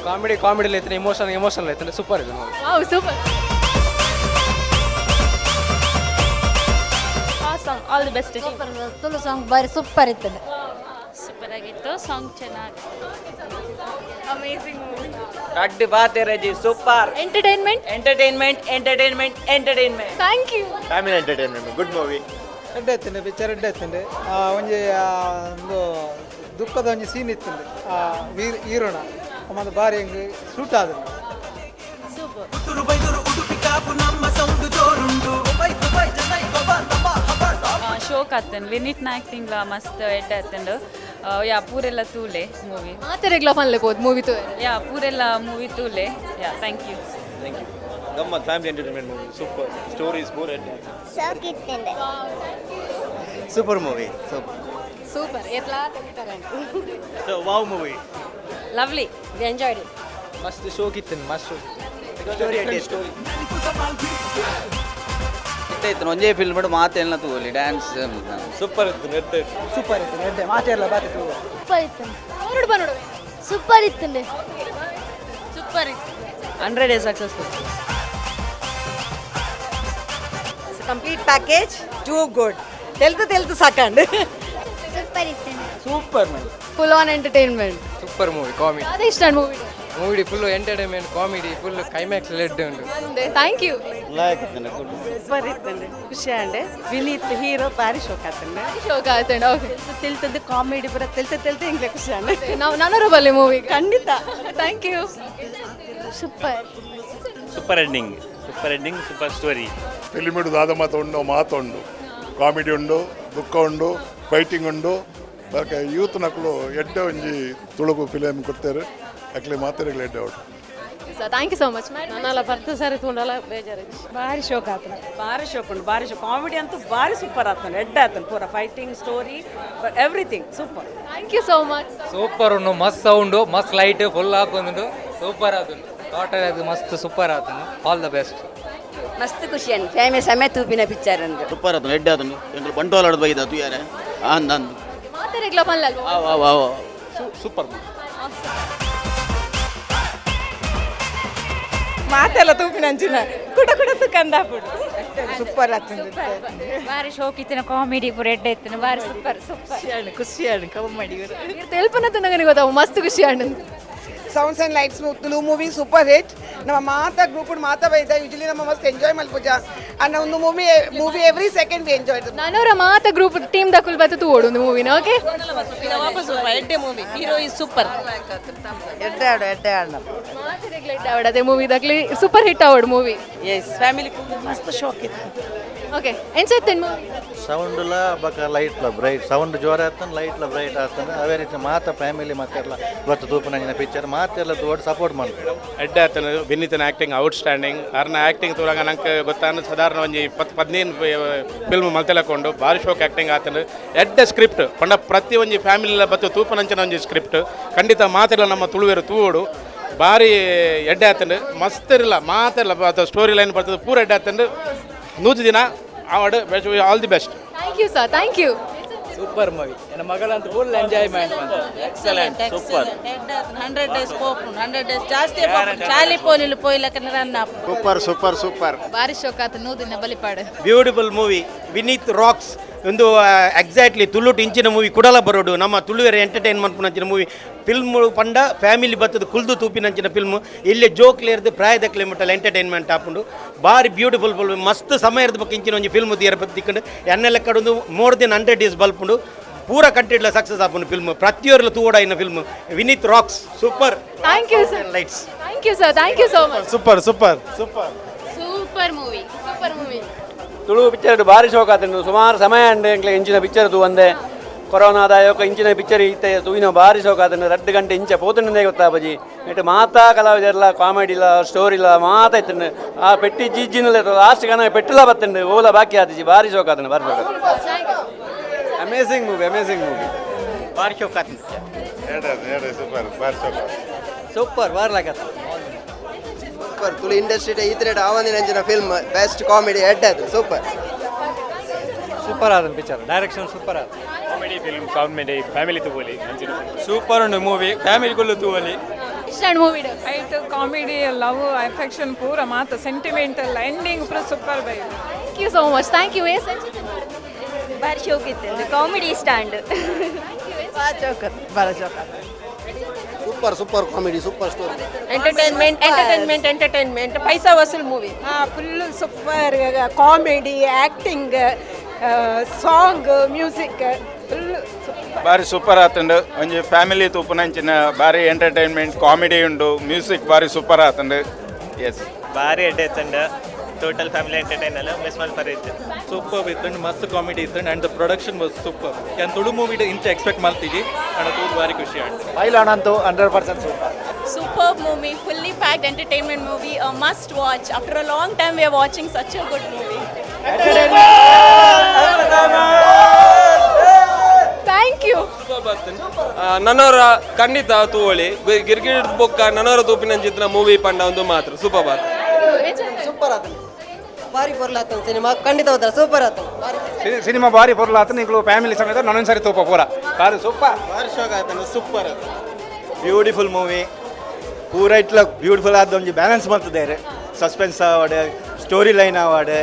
[SPEAKER 2] ಕಾಮಿಡಿ ಕಾಮಿಡಿ ಐತನೆ, ಇಮೋಷನ್ ಎಮೋಷನಲ್ ಐತನೆ, ಸೂಪರ್ ಇದೆ movie.
[SPEAKER 1] Wow, super.
[SPEAKER 10] ಆ song all the best.
[SPEAKER 12] Tulu song ಬಾರಿ ಸೂಪರ್ ಇತ್ತು.
[SPEAKER 10] ಸೂಪರ್ ಆಗಿತ್ತು ಸಾಂಗ್, ಚೆನ್ನಾಗಿ, ಅಮೇಸಿಂಗ್ ಮೂವಿ.
[SPEAKER 13] ರಡ್ಡು ಬಾತೆರಜಿ super.
[SPEAKER 1] Entertainment,
[SPEAKER 13] entertainment, entertainment, entertainment.
[SPEAKER 1] Thank you.
[SPEAKER 11] Family entertainment, good movie.
[SPEAKER 16] ಎಡ್ಡೆ ಇತ್ತುಂಡು ಪಿಕ್ಚರ್, ಎಡ್ಡೆ ಇತ್ತುಂಡು. ಒಂಜಿ ಒಂದು ದುಃಖದ ಒಂಜಿ ಸೀನ್ ಇತ್ತುಂಡು ವೀರ್ ಹೀರೋಣ ಒಂದು ಬಾರಿ ಹೆಂಗೆ ಸೂಟ್ ಆದ.
[SPEAKER 10] ಸೂಪರ್.
[SPEAKER 17] ಶೋಕ್ ಆತನ್ ವಿನಿಟ್ನ ಆ್ಯಕ್ಟಿಂಗ್ಲ ಮಸ್ತ್ ಎಡ್ಡೆ ಆತಂಡು. ಯಾ, ಪೂರೆಲ್ಲ ತೂಲೆ ಮೂವಿ.
[SPEAKER 1] ಮಾತೆರೆಗ್ಲ ಪನ್ಲೆ ಪೋದು ಮೂವಿ ತೂ.
[SPEAKER 17] ಯಾ, ಪೂರೆಲ್ಲ ಮೂವಿ ತೂಲೆ. Yeah, thank you.
[SPEAKER 2] Thank you. ಗಮ್ಮತ್ family entertainment movie, super stories more.
[SPEAKER 11] Super movie, super.
[SPEAKER 1] Super ಎತ್ಲಾ.
[SPEAKER 2] So wow movie.
[SPEAKER 17] Lovely, we enjoyed it.
[SPEAKER 2] ಮಸ್ತ್ ಶೋಕ್ ಇತ್ತು, ಮಸ್ತ್ ಶೋಕ್. ಸ್ಟೋರಿ.
[SPEAKER 13] ಇತ್ತು ಒಂಜೇ ಫಿಲ್ಮ್ ಮಾತೆಲ್ಲ ತೂಲಿ ಡ್ಯಾನ್ಸ್.
[SPEAKER 2] ಸೂಪರ್ ಇತ್ತು, ಎಡ್ಡೆ.
[SPEAKER 16] ಸೂಪರ್ ಇತ್ತು, ಎಡ್ಡೆ ಮಾತೆಲ್ಲ ಬಾತೆ ತೂ.
[SPEAKER 12] ಸೂಪರ್ ಇತ್ತು.
[SPEAKER 1] ನೋಡು ಬಾ ನೋಡು.
[SPEAKER 12] ಸೂಪರ್ ಇತ್ತು.
[SPEAKER 17] ಸೂಪರ್ ಇತ್ತು. 100 days successful.
[SPEAKER 12] Complete package, too good. ತೆಲ್ತು ತೆಲ್ತು ಸಾಕಂಡು. ಸೂಪರ್ ಇತ್ತು.
[SPEAKER 2] Super man.
[SPEAKER 1] Full on entertainment.
[SPEAKER 15] Super movie, comedy.
[SPEAKER 1] ಅದೇ ಇಷ್ಟ movie?
[SPEAKER 15] Movie full entertainment, comedy full climax LED ಉಂಡು.
[SPEAKER 1] Thank you.
[SPEAKER 12] Super ಇತ್ತು, ಖುಷಿ ಅಂಡೆ. ವಿನೀತ್ ಹೀರೋ ಬಾರಿ ಶೋಕ್ ಆತಂಡೆ.
[SPEAKER 1] ಶೋಕ್ ಆತಂಡ, ಓಕೆ.
[SPEAKER 12] ತೆಲ್ತದ್ದು ಕಾಮಿಡಿ ಪೂರ ತೆಲ್ತ ತೆಲ್ತ ಎಂಗ್ಲೆ ಖುಷಿ ಅಂಡೆ.
[SPEAKER 1] ನಾವು ನಾನೂರು ಬಲ್ಲೆ ಮೂವಿ.
[SPEAKER 12] ಖಂಡಿತ.
[SPEAKER 1] Thank you.
[SPEAKER 12] Super.
[SPEAKER 5] Super ending, super ending, super story.
[SPEAKER 6] ಫಿಲ್ಮಿಡು ದಾದ ಮಾತು ಉಂಡು, ಮಾತುಂಡು, ಕಾಮಿಡಿ ಉಂಡು, ದುಃಖ ಉಂಡು, ಫೈಟಿಂಗ್ ಉಂಡು. ಬೊಕ ಯೂತ್ ನಕುಲು ಎಡ್ಡೆ ಒಂಜಿ ತುಳುಕು ಫಿಲಮ್ ಕೊಡ್ತಾರೆ, ಅಕ್ಲೆ ಮಾತೆರೆಗ್ಲ ಎಡ್ಡೆ out.
[SPEAKER 1] Sir, thank you so much madam.
[SPEAKER 12] ನಾನಲ್ಲ ಬರ್ತು ಸರಿ ತೂಂಡಲ ಬೇಜಾರು. ಭಾರಿ ಶೋಕ್ ಆತನ, ಭಾರಿ ಶೋಕ್ ಉಂಟು, ಭಾರಿ ಶೋಕ್. ಕಾಮಿಡಿ ಅಂತೂ ಭಾರಿ ಸೂಪರ್ ಆತನ, ಎಡ್ಡೆ ಆತನ ಪೂರ. Fighting, story, everything super.
[SPEAKER 1] Thank you so much.
[SPEAKER 13] Super ಉಂಡು, ಮಸ್ತ್ ಸೌಂಡು, ಮಸ್ತ್ ಲೈಟ್ ಫುಲ್ ಹಾಕೊಂದುಂಡು, ಸೂಪರ್ ಆತುಂಡು. ಟೋಟಲ್ ಅದು ಮಸ್ತ್ ಸೂಪರ್ ಆತುಂಡು. All the best.
[SPEAKER 12] ಮಸ್ತ್ ಖುಷಿ ಅನ್ ಫ್ಯಾಮಿಲಿ ಸಮೇತ ತೂಪಿನ ಪಿಕ್ಚರ್ ಅಂದು.
[SPEAKER 2] ಸೂಪರ್ ಆತುಂಡು, ಎಡ್ಡೆ ಆತುಂಡು. ಎಂಕುಲು ಬಂಟ್ವಾಳ ಆಡೋದು ಬೈದ ತೂಯಾರೆ ಅಂದ್ ಅಂದ್
[SPEAKER 1] ಮಾತೆರೆಗ್ಲ ಪನ್ಲಲ್ವ?
[SPEAKER 2] ಅವ್ ಅವ್ ಸೂಪರ್.
[SPEAKER 12] ಮಾತೆಲ್ಲ ತೂಪಿನ ಅಂಚಿನ ಕುಡ ಕುಡ ತುಕಂದಾಪುಡು.
[SPEAKER 14] ಸೂಪರ್ ಆತುಂಡು,
[SPEAKER 17] ಬಾರಿ ಶೋಕ್ ಇತ್ತಿನ, ಕಾಮಿಡಿ ಪೂರ ಎಡ್ಡೆ ಇತ್ತಿನ, ಬಾರಿ ಸೂಪರ್ ಸೂಪರ್.
[SPEAKER 12] ಖುಷಿ ಆಂಡ್ ಕಾಮಿಡಿ
[SPEAKER 1] ತೆಲ್ಪನ ನನಗೆ ಗೊತ್ತಾವು, ಮಸ್ತ್ ಖುಷಿ and.
[SPEAKER 14] Sounds and lights Tulu movie super hit. ನಮ್ಮ ಮಾತಾ ಗ್ರೂಪ್ ಮಾತಾ ಬೈದ ಯೂಶಲಿ ನಮ್ಮ ಮಸ್ತ್ ಎಂಜಾಯ್ ಮಲ್ಪುಜ ಅಂಡ್ ಒಂದು movie every second we enjoy.
[SPEAKER 1] ನಾನವರ ಮಾತಾ ಗ್ರೂಪ್ ಟೀಮ್ ದಕುಲ್ ಬತ್ತು ತೂ ಓಡು ಒಂದು ಮೂವಿನ. ಓಕೆ,
[SPEAKER 12] ವಾಪಸ್ ಎಡ್ಡೆ ಮೂವಿ, ಹೀರೋ is super.
[SPEAKER 14] ಎಡ್ಡೆ ಆಡು, ಎಡ್ಡೆ ಆಡು.
[SPEAKER 1] ಮಾತೆರೆಗ್ಲ ಎಡ್ಡೆ ಆವಡ್ ಅದೇ ಮೂವಿ ದಕ್ಲಿ ಸೂಪರ್ ಹಿಟ್ ಆವಡ್ ಮೂವಿ.
[SPEAKER 12] ಎಸ್, ಫ್ಯಾಮಿಲಿ ಮಸ್ತ್ ಶೋಕ್ ಇತ್ತು.
[SPEAKER 1] ಓಕೆ, ಎಂಚ ಮೂವಿ?
[SPEAKER 7] ಸೌಂಡ್ಲ ಬಕ ಲೈಟ್ಲ ಬ್ರೈಟ್, ಸೌಂಡ್ ಜೋರ ಆತನ, ಲೈಟ್ಲ ಬ್ರೈಟ್ ಆತನ. ಅವೇ ರೀತಿ ಮಾತ ಫ್ಯಾಮಿಲಿ ಮಾತೆಲ್ಲ ಇವತ್ತು ತೂಪನಂಜಿನ ಪಿಕ್ಚರ್ ಮಾತೆಲ್ಲ ತೋಡ್ ಸಪೋರ್ಟ್ ಮಾಡ್ತಾರೆ.
[SPEAKER 9] ಎಡ್ಡೆ ಆತನ, ವಿನೀತನ ಆ್ಯಕ್ಟಿಂಗ್ ಔಟ್ ಸ್ಟ್ಯಾಂಡಿಂಗ್. ಅರ್ನ ಆ್ಯಕ್ಟಿಂಗ್ ತೂರಾಗ ನಂಗೆ ಗೊತ್ತಾನ ಸಾಧಾರಣ ಒಂಜಿ 10-15 ಫಿಲ್ಮ್ ಮಲ್ತೆಲಕೊಂಡು ಭಾರಿ ಶೋಕ್ ಆ್ಯಕ್ಟಿಂಗ್ ಆತನ. ಎಡ್ಡೆ ಸ್ಕ್ರಿಪ್ಟ್ ಪಂಡ ಪ್ರತಿ ಒಂಜಿ ಫ್ಯಾಮಿಲಿ ಬತ್ತು ತೂಪನಂಚಿನ ಒಂಜಿ ಸ್ಕ್ರಿಪ್ಟ್ ಖಂಡಿತ ಮಾತೆಲ್ಲ ನಮ್ಮ ತುಳುವೆರು ತೂವೋಡು. ಭಾರಿ ಎಡ್ಡೆ ಆತನ, ಮಸ್ತ್ ಇರಲ್ಲ ಮಾತೆಲ್ಲ ಸ್ಟೋರಿ ಲೈನ್ ಬರ್ತದೆ ಪೂರ ಎಡ್ಡೆ ಆತನ. 100 ದಿನ award, all the best.
[SPEAKER 1] Thank you sir, thank you.
[SPEAKER 13] Super movie, ನನ್ನ ಮಗಳಂತೂ full enjoyment.
[SPEAKER 12] Excellent, super. 100 days ಪೋಪುಂಡು, 100 ಡೇಸ್ ಜಾಸ್ತಿ ಪೋಪುಂಡು. ಚಾಲಿ ಪೋಲಿಲು ಪೋಯಿಲಕ run.
[SPEAKER 11] Super super super.
[SPEAKER 17] ಬಾರಿ ಶೋಕ್ ಆತ, 100 ದಿನ ಬಲಿಪಾಡು.
[SPEAKER 16] Beautiful movie, Vineeth rocks. ಒಂದು ಎಕ್ಸಾಕ್ಟ್ಲಿ ತುಳುಟು ಇಂಚಿನ ಮೂವಿ ಕುಡಲ ಬರೋಡು. ನಮ್ಮ ತುಳುವೆರ ಎಂಟರ್ಟೈನ್ಮೆಂಟ್ ಪುನಂಚಿನ ಮೂವಿ. ಫಿಲ್ಮ್ ಪಂಡ ಫ್ಯಾಮಿಲಿ ಬತ್ತದ ಕುಲ್ದು ತೂಪಿನಂಚಿನ ಫಿಲ್ಮ್. ಇಲ್ಲಿ ಜೋಕ್ಲೇರ್ದು ಪ್ರಾಯದಕ್ಲೆ ಮುಟ್ಟಲ್ಲ ಎಂಟರ್ಟೈನ್ಮೆಂಟ್ ಆಪುಂಡು. ಭಾರಿ ಬ್ಯೂಟಿಫುಲ್ ಫಿಲ್ಮ್. ಮಸ್ತ್ ಸಮಯ ಇರ್ದು ಬೊಕ್ಕ ಇಂಚಿನ ಒಂಜಿ ಫಿಲ್ಮ್ ತಿಯರ ತಿಕ್ಕಂಡು ಎನ್ನೆಲ್ಲ ಕಡೊಂದು ಮೋರ್ ದೆನ್ 100 ಡೇಸ್ ಬಲ್ಪುಂಡು. ಪೂರ ಕಂಟ್ರಿಡ್ಲ ಸಕ್ಸಸ್ ಆಪುಂಡು film. ಪ್ರತಿಯೊರ್ಲ ತೂವೊಡಾಯಿನ film. Vineeth rocks, super.
[SPEAKER 1] Thank you sir.
[SPEAKER 16] Lights.
[SPEAKER 1] Thank you sir, thank you so much.
[SPEAKER 2] Super super super
[SPEAKER 17] super movie, super movie.
[SPEAKER 13] Tulu picture ಭಾರಿ ಶೋಕ್ ಆತುಂಡು. ಸುಮಾರು ಸಮಯ ಅಂಡ್ ಎಂಕ್ಲೆ ಇಂಚಿನ ಪಿಕ್ಚರ್ ತೂ ಒಂದೆ ಕೊರೋನಾದ ಯೋಕ ಇಂಚಿನ ಪಿಕ್ಚರ್ ಇತ್ತೆ ತೂಯಿನ ಭಾರಿ ಶೋಕ್ ಆತುಂಡು. 2 ಗಂಟೆ ಇಂಚ ಪೋತುಂಡೇ ಗೊತ್ತಾಪಜಿ. ನೆಟ್ ಮಾತಾ ಕಲಾವಿದೆಲ್ಲ ಕಾಮಿಡಿ ಇಲ್ಲ, ಸ್ಟೋರಿ ಇಲ್ಲ, ಮಾತಾ ಇತ್ತುಂಡು. ಆ ಪೆಟ್ಟಿ ಜೀಜಿನಲ್ಲ ಲಾಸ್ಟ್ ಗನ ಪೆಟ್ಟಿಲ್ಲ ಬತ್ತುಂಡು, ಓಲ ಬಾಕಿ ಆತಿಜಿ. ಭಾರಿ ಶೋಕ್ ಆತುಂಡು, ಭಾರಿ ಶೋಕ್ ಆತುಂಡು.
[SPEAKER 2] Amazing movie, amazing movie.
[SPEAKER 16] ಭಾರಿ ಶೋಕ್ ಆತುಂಡು.
[SPEAKER 4] ಸೂಪರ್, ಭಾರಿ ಶೋಕ್.
[SPEAKER 13] ಸೂಪರ್, ಭಾರಿ ಲಾಗತ್ತ.
[SPEAKER 11] ಸೂಪರ್. ತುಳು ಇಂಡಸ್ಟ್ರಿ ಈ ಆವಂದಿನ ಅಂಚಿನ ಫಿಲ್ಮ್ ಬೆಸ್ಟ್ ಕಾಮಿಡಿ ಎಡ್ಡೆ ಆತು, ಸೂಪರ್.
[SPEAKER 13] ಸೂಪರ್ ಆದ ಪಿಕ್ಚರ್, ಡೈರೆಕ್ಷನ್ ಸೂಪರ್ ಆದ.
[SPEAKER 9] ಕಾಮಿಡಿ ಫಿಲ್ಮ್, ಕಾಮಿಡಿ ಫ್ಯಾಮಿಲಿ ತೂವಲಿ.
[SPEAKER 13] ಸೂಪರ್ ಉಂಡು ಮೂವಿ, ಫ್ಯಾಮಿಲಿ ಕುಲ್ಲು ತೂವಲಿ.
[SPEAKER 1] ಇಷ್ಟ ಮೂವಿ
[SPEAKER 10] ಆಯ್ತು. ಕಾಮಿಡಿ, ಲವ್, ಅಫೆಕ್ಷನ್ ಪೂರ ಮಾತ ಸೆಂಟಿಮೆಂಟಲ್ ಎಂಡಿಂಗ್ ಪೂರ super by.
[SPEAKER 1] Thank you so much, thank you.
[SPEAKER 17] ಬಾರಿ ಶೋಕ್ ಇತ್ತು, ಕಾಮಿಡಿ ಇಷ್ಟ ಅಂಡ್.
[SPEAKER 14] ಭಾಳ ಶೋಕ್ ಆತು.
[SPEAKER 11] Super super comedy, super story.
[SPEAKER 10] Entertainment, entertainment, entertainment, paisa vasool movie.
[SPEAKER 12] Full super comedy, acting, song, music full.
[SPEAKER 9] ಬಾರಿ ಸೂಪರ್ ಆತುಂಡು. ಒಂಜಿ ಫ್ಯಾಮಿಲಿ ತೂಪುನಂಚಿನ ಬಾರಿ ಎಂಟರ್ಟೈನ್ಮೆಂಟ್ ಕಾಮಿಡಿ ಉಂಡು, ಮ್ಯೂಸಿಕ್ ಬಾರಿ ಸೂಪರ್ ಆತುಂಡು. ಎಸ್,
[SPEAKER 2] ಭಾರಿ ಎಡ್ಡೆ ಇತ್ತುಂಡು. ಟೋಟಲ್ ಫ್ಯಾಮಿಲಿ ಎಂಟರ್ಟೈನಲ್, ಮಿಸ್ ಮಲ್ಪರೆ ಇತ್ತು.
[SPEAKER 13] ಸೂಪರ್ ಇತ್ತು, ಮಸ್ತ್ ಕಾಮಿಡಿ ಇತ್ತು and the production was super. ಯಾನ್ ತುಳು ಮೂವಿ ಇಂಚ ಎಕ್ಸ್ಪೆಕ್ಟ್ ಮಾಡ್ತೀವಿ ಅಂಡ್ ತೂದು ಭಾರಿ ಖುಷಿ ಆಯ್ತು.
[SPEAKER 11] ಪೈಲಾನ್ ಅಂತೂ 100% super.
[SPEAKER 17] Superb movie, fully packed entertainment movie, a must watch. After a long time we are watching such a good movie.
[SPEAKER 1] Thank you.
[SPEAKER 13] ನನವರ ಖಂಡಿತ ತೂವಳಿ ಗಿರ್ಗಿಟ್ ಬೊಕ್ಕ ನನವರ ತೂಪಿನಂಚಿತ್ತಿನ ಮೂವಿ ಪಂಡ ಒಂದು ಮಾತ್ರ ಸೂಪರ್ ಬಾತ್.
[SPEAKER 11] ಸೂಪರ್ ಆತನ, ಭಾರಿ ಪೊರ್ಲಾತನ ಸಿನಿಮಾ, ಖಂಡಿತ ಹೋದ್ರ ಸೂಪರ್ ಆತನ.
[SPEAKER 2] ಸಿನಿಮಾ ಭಾರಿ ಪೊರ್ಲಾತನ. ಇಂಕ್ಲು ಫ್ಯಾಮಿಲಿ ಸಮೇತ ನಾನೊಂದು ಸಾರಿ ತೂಪ ಪೂರ ಭಾರಿ ಸೂಪರ್. ಭಾರಿ ಶೋಕ್ ಆತನ, ಸೂಪರ್ ಆತನ.
[SPEAKER 7] ಬ್ಯೂಟಿಫುಲ್ ಮೂವಿ, ಪೂರ ಇಟ್ಲ ಬ್ಯೂಟಿಫುಲ್ ಆದ ಒಂಜಿ ಬ್ಯಾಲೆನ್ಸ್ ಮಲ್ತದೇರು. ಸಸ್ಪೆನ್ಸ್ ಆವಡ್, ಸ್ಟೋರಿ ಲೈನ್ ಆವಡ್,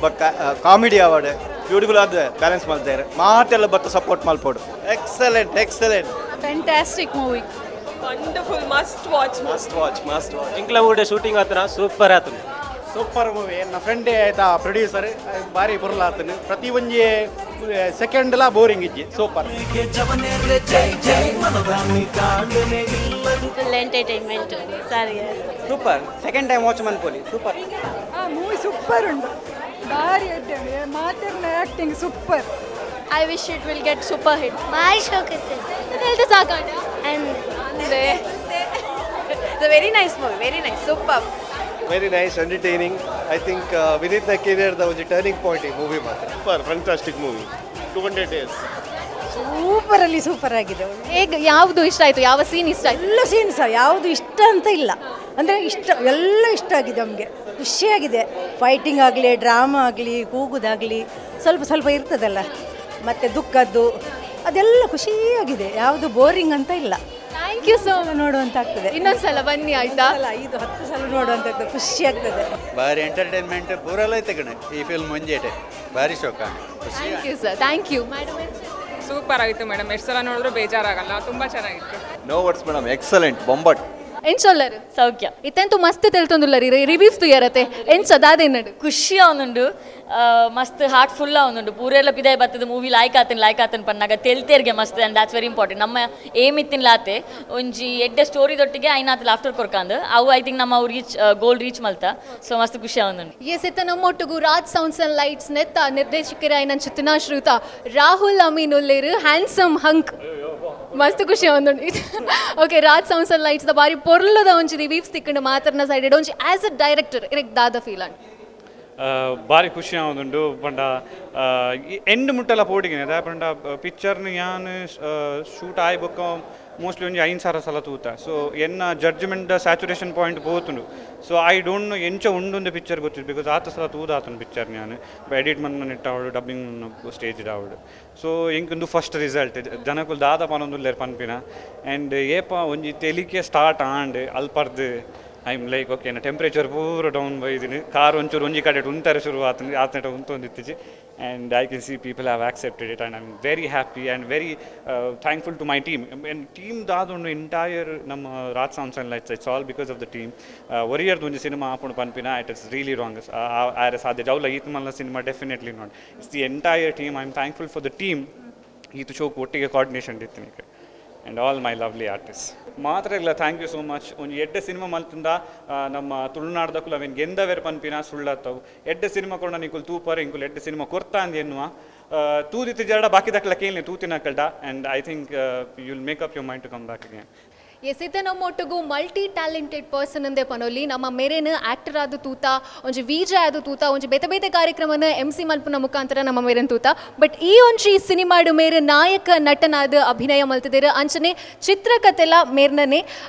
[SPEAKER 7] ಬೊಕ್ಕ ಕಾಮಿಡಿ ಆವಡ್, ಬ್ಯೂಟಿಫುಲ್ ಆದ ಬ್ಯಾಲೆನ್ಸ್ ಮಲ್ತದೇರು. ಮಾತೆಲ್ಲ ಬತ್ತ support ಮಲ್ಪೋಡು.
[SPEAKER 2] Excellent, excellent.
[SPEAKER 17] Fantastic movie.
[SPEAKER 10] Wonderful, must watch.
[SPEAKER 2] Must watch, must watch.
[SPEAKER 13] ಇಂಕ್ಲ ಊಟ ಶೂಟಿಂಗ್ ಆತನ ಸೂಪರ್ ಆತನ.
[SPEAKER 16] Super movie. ನನ್ನ ಫ್ರೆಂಡೇ ಆಯ್ತಾ ಪ್ರೊಡ್ಯೂಸರ್, ಭಾರಿ ಪೊರ್ಲಾತನು. ಪ್ರತಿ ಒಂಜಿ ಸೆಕೆಂಡ್ಲ ಬೋರಿಂಗ್ ಇಜ್ಜಿ, ಸೂಪರ್.
[SPEAKER 17] Full entertainment. ಸರಿ,
[SPEAKER 13] ಸೂಪರ್. ಸೆಕೆಂಡ್ ಟೈಮ್ ವಾಚ್ ಮನ್ಪೋಲಿ, ಸೂಪರ್.
[SPEAKER 12] ಆ ಮೂವಿ ಸೂಪರ್ ಉಂಟು, ಭಾರಿ ಎಡ್ಡೆ. ಮಾತೆರ್ನ acting super.
[SPEAKER 18] I wish it will get super hit.
[SPEAKER 19] ಭಾರಿ ಶೋಕ್ ಇತ್ತು.
[SPEAKER 1] ಸಾಕಾಂಡ.
[SPEAKER 19] And
[SPEAKER 12] It's a very nice movie, very nice, super.
[SPEAKER 20] Very nice, entertaining. I think ವಿನೀತ್ನ ಕೆರಿಯರ್ದ ಒಂದು turning point ಈ movie ಮಾತ್ರ.
[SPEAKER 21] Super fantastic movie. 200 days.
[SPEAKER 22] ಸೂಪರಲ್ಲಿ super ಆಗಿದೆ.
[SPEAKER 1] ಹೇಗೆ, ಯಾವುದು ಇಷ್ಟ ಆಯ್ತು, ಯಾವ ಸೀನ್ ಇಷ್ಟ ಆಯ್ತು?
[SPEAKER 22] ಎಲ್ಲ ಸೀನ್ ಸರ್, ಯಾವುದು ಇಷ್ಟ ಅಂತ ಇಲ್ಲ, ಅಂದರೆ ಇಷ್ಟ, ಎಲ್ಲ ಇಷ್ಟ ಆಗಿದೆ ನಮಗೆ, ಖುಷಿಯಾಗಿದೆ. ಫೈಟಿಂಗ್ ಆಗಲಿ, ಡ್ರಾಮಾ ಆಗಲಿ, ಕೂಗುದಾಗಲಿ, ಸ್ವಲ್ಪ ಸ್ವಲ್ಪ ಇರ್ತದಲ್ಲ, ಮತ್ತು ದುಃಖದ್ದು ಅದೆಲ್ಲ ಖುಷಿಯಾಗಿದೆ. ಯಾವುದು ಬೋರಿಂಗ್ ಅಂತ ಇಲ್ಲ.
[SPEAKER 1] Thank you so
[SPEAKER 22] ನೋಡುವಂತ ಆಗ್ತದೆ.
[SPEAKER 1] ಇನ್ನೊಂದ್ಸಲ ಬನ್ನಿ ಆಯ್ತಾ?
[SPEAKER 22] 5-10 ಸಲ ನೋಡುವಂತ ಆಗ್ತದೆ, ಖುಷಿ ಆಗ್ತದೆ.
[SPEAKER 23] ಬಾರಿ ಎಂಟರ್ಟೈನ್ಮೆಂಟ್ ಪೂರಲ್ಲ ಐತೆ ಕಣೆ ಈ ಫಿಲ್ಮ್, ಒಂಜೇಟೆ ಬಾರಿ ಶೋಕ.
[SPEAKER 1] Thank you sir, thank you madam.
[SPEAKER 10] Super ಆಗಿತ್ತು ಮೇಡಮ್, ಎಷ್ಟು ಸಲ ನೋಡಿದ್ರು ಬೇಜಾರಾಗಲ್ಲ, ತುಂಬ ಚೆನ್ನಾಗಿತ್ತು.
[SPEAKER 23] No words madam, excellent, ಬೊಂಬಟ್.
[SPEAKER 1] ಎಂಚೊಲ್ಲರು?
[SPEAKER 17] ಸೌಖ್ಯ.
[SPEAKER 1] ಇತ್ತೆಂತೂ ಮಸ್ತ್ ತೆಲ್ತೊಂದುಲ್ಲ ರೀ ರಿವ್ಯೂಸ್ ತುಯರತೆ, ಎಂಚ ದಾದೇನಡು?
[SPEAKER 17] ಖುಷಿ ಅವನುಂಡು, ಮಸ್ತ್ ಹಾರ್ಟ್ ಫುಲ್ ಅವನುಂಡು. ಪೂರೆಲ್ಲ ಪಿದಾಯ್ ಬರ್ತದೆ ಮೂವಿ ಲಾಯ್ಕ್ ಆತನ್ ಲಾಯ್ಕ್ ಆತನ್ ಪನ್ನಾಗ ತೆಲ್ತೇರ್ಗೆ ಮಸ್ತ್. And that's very important. ನಮ್ಮ ಏಮ್ ಇತ್ತಿನ ಲಾತೆ ಒಂಜಿ ಎಡ್ಡೆ ಸ್ಟೋರಿ ದೊಟ್ಟಿಗೆ ಐನಾತ್ ಲಾಫ್ಟರ್ ಕೊರ್ಕಂದು ಅವು I think ನಮ್ಮ ಅವು ರೀಚ್ ಗೋಲ್ ರೀಚ್ ಮಲ್ತ. ಸೊ ಮಸ್ತ್ ಖುಷಿ ಅವನುಂಡು.
[SPEAKER 1] ಎಸ್, ಇತ್ತ ನಮ್ಮೊಟ್ಟಿಗೂ ರಾಜ್ sounds and lights ನೆತ್ತ ನಿರ್ದೇಶಕರಾಯ ಚಿತ್ತನ ಶ್ರುತ ರಾಹುಲ್ ಅಮೀನ್ ಉಲ್ಲೇರು, ಹ್ಯಾಂಡ್ಸಮ್ ಹಂಕ್, ಮಸ್ತ್ ಖುಷಿ ಒಂದು. Okay, Raj sounds and lights the ಬಾರಿ ಪೊರ್ಲದ ಒಂಜಿ ರಿವ್ಯೂಸ್ ತಿಕ್ಕಂಡು ಮಾತ್ರನ ಸೈಡ್ ಒಂಜಿ as a director ಇರಕ್ ದಾದ ಫೀಲ್ ಅಂಡ್?
[SPEAKER 8] ಭಾರಿ ಖುಷಿ ಆವೊಂದುಂಡು ಪಂಡ ಎಂಡ್ ಮುಟ್ಟಲ ಪೋಡಿಗೆನೆ ದಾಯೆ ಪಂಡ ಪಿಕ್ಚರ್ನ ಯಾನ್ ಶೂಟ್ ಆಯ್ ಬೊಕ್ಕ ಮೋಸ್ಟ್ಲಿ ಒಂಜಿ 5000 ಸಲ ತೂತ. ಸೊ ಎನ್ನ judgement saturation point ಪೋತುಂಡು. So I don't know ಎಂಚ ಉಂಡುಂದು ಪಿಕ್ಚರ್ ಗೊತ್ತಿತ್ತು, because ಆತ ಸಲ ತೂದಾತುಂಡು ಪಿಕ್ಚರ್ ಯಾನ್ ಎಡಿಟ್ ಮನ್ನ ನೆಟ್ಟಾವಡು, ಡಬ್ಬಿಂಗ್ ಸ್ಟೇಜ್ ಆವಡು. ಸೊ ಎಂಕೊಂದು ಫಸ್ಟ್ ರಿಸಲ್ಟ್ ಜನಕುಲು ದಾದ ಪನೊಂದುಲ್ಲೆರ್ ಪನ್ಪಿನ. ಆ್ಯಂಡ್ ಏಪ ಒಂಜಿ ತೆಲಿಕೆ ಸ್ಟಾರ್ಟ್ ಆಂಡ್ ಅಲ್ಪರ್ದು I am like okay, temperature ಪೂರ ಡೌನ್ ಬೈದಿನಿ. ಕಾರ್ ಒಂಚೂರು ಒಂಜಿ ಕಡೆ ಉಂತಾರೆ ಶುರು ಆತನ ಆತನ ಉಂತೊಂದಿತ್ತಿಜಿ. And I can see people have accepted it and I am very happy and very thankful to my team. And team ದಾದೊಂಡು entire ನಮ್ಮ Raj sounds and lights, it's all because of the team. ಒರಿಯರ್ದು ಒಂಜಿ cinema ಆಪುಂಡು ಪನ್ಪಿನ it is really wrong, ಆರೆ ಸಾಧ್ಯ ಜೌಲ ಈತ್ ಮಲ್ಲ cinema definitely not. It's the entire team. I am thankful for the team. ಈತ ಶೋಕ್ ಒಟ್ಟಿಗೆ ಕೋಆರ್ಡಿನೇಷನ್ ಇತ್ತು and all my lovely artist ಮಾತ್ರ ಇಲ್ಲ. Thank you so much. ಒಂಜಿ ಎಡ್ಡೆ ಸಿನಿಮಾ ಮಲ್ತುಂದ ನಮ್ಮ ತುಳುನಾಡ್ದಕ್ಕೂ ಅವೇನು ಗೆಂದವೇರ್ ಪನ್ಪಿನ ಸುಳ್ಳತ್ತವು. ಎಡ್ಡೆ ಸಿನಿಮಾ ಕೊಡ ನಿಕುಲ್ ತೂಪರ್ ಇಂಕುಲ್ ಎಡ್ಡೆ ಸಿನಿಮಾ ಕೊರ್ತಾ ಅಂದ್ ಎನ್ನುವ ತೂದಿತ್ತು ಜರಡ ಬಾಕಿ ದಕ್ಕಲ ಕೇಳಿ ತೂತಿನ ಕಲ್ಡ. And I think you will make up your mind to come back again.
[SPEAKER 1] S, ಇತ್ತೆ ನಮ್ಮೊಟ್ಟಿಗೂ multi talented person ಅಂದೇ ಪನೊಲಿ. ನಮ್ಮ ಮೇರೇನು ಆಕ್ಟರ್ ಆದ ತೂತ, ಒಂಜಿ ವಿಜೆ ಆದ ತೂತ, ಒಂಜಿ ಬೇತೆ ಬೇತೆ ಕಾರ್ಯಕ್ರಮನ ಎಮ್ ಸಿ ಮಲ್ಪುನ ಮುಖಾಂತರ ನಮ್ಮ ಮೇರೇನು ತೂತ. ಬಟ್ ಈ ಒಂಜಿ ಸಿನಿಮಾಡು ಮೇರೆ ನಾಯಕ ನಟನಾದ ಅಭಿನಯ ಮಲ್ತಿದ್ದೀರ, ಅಂಚನೆ ಚಿತ್ರಕಥೆಲ ಮೇರ್ನನೆ.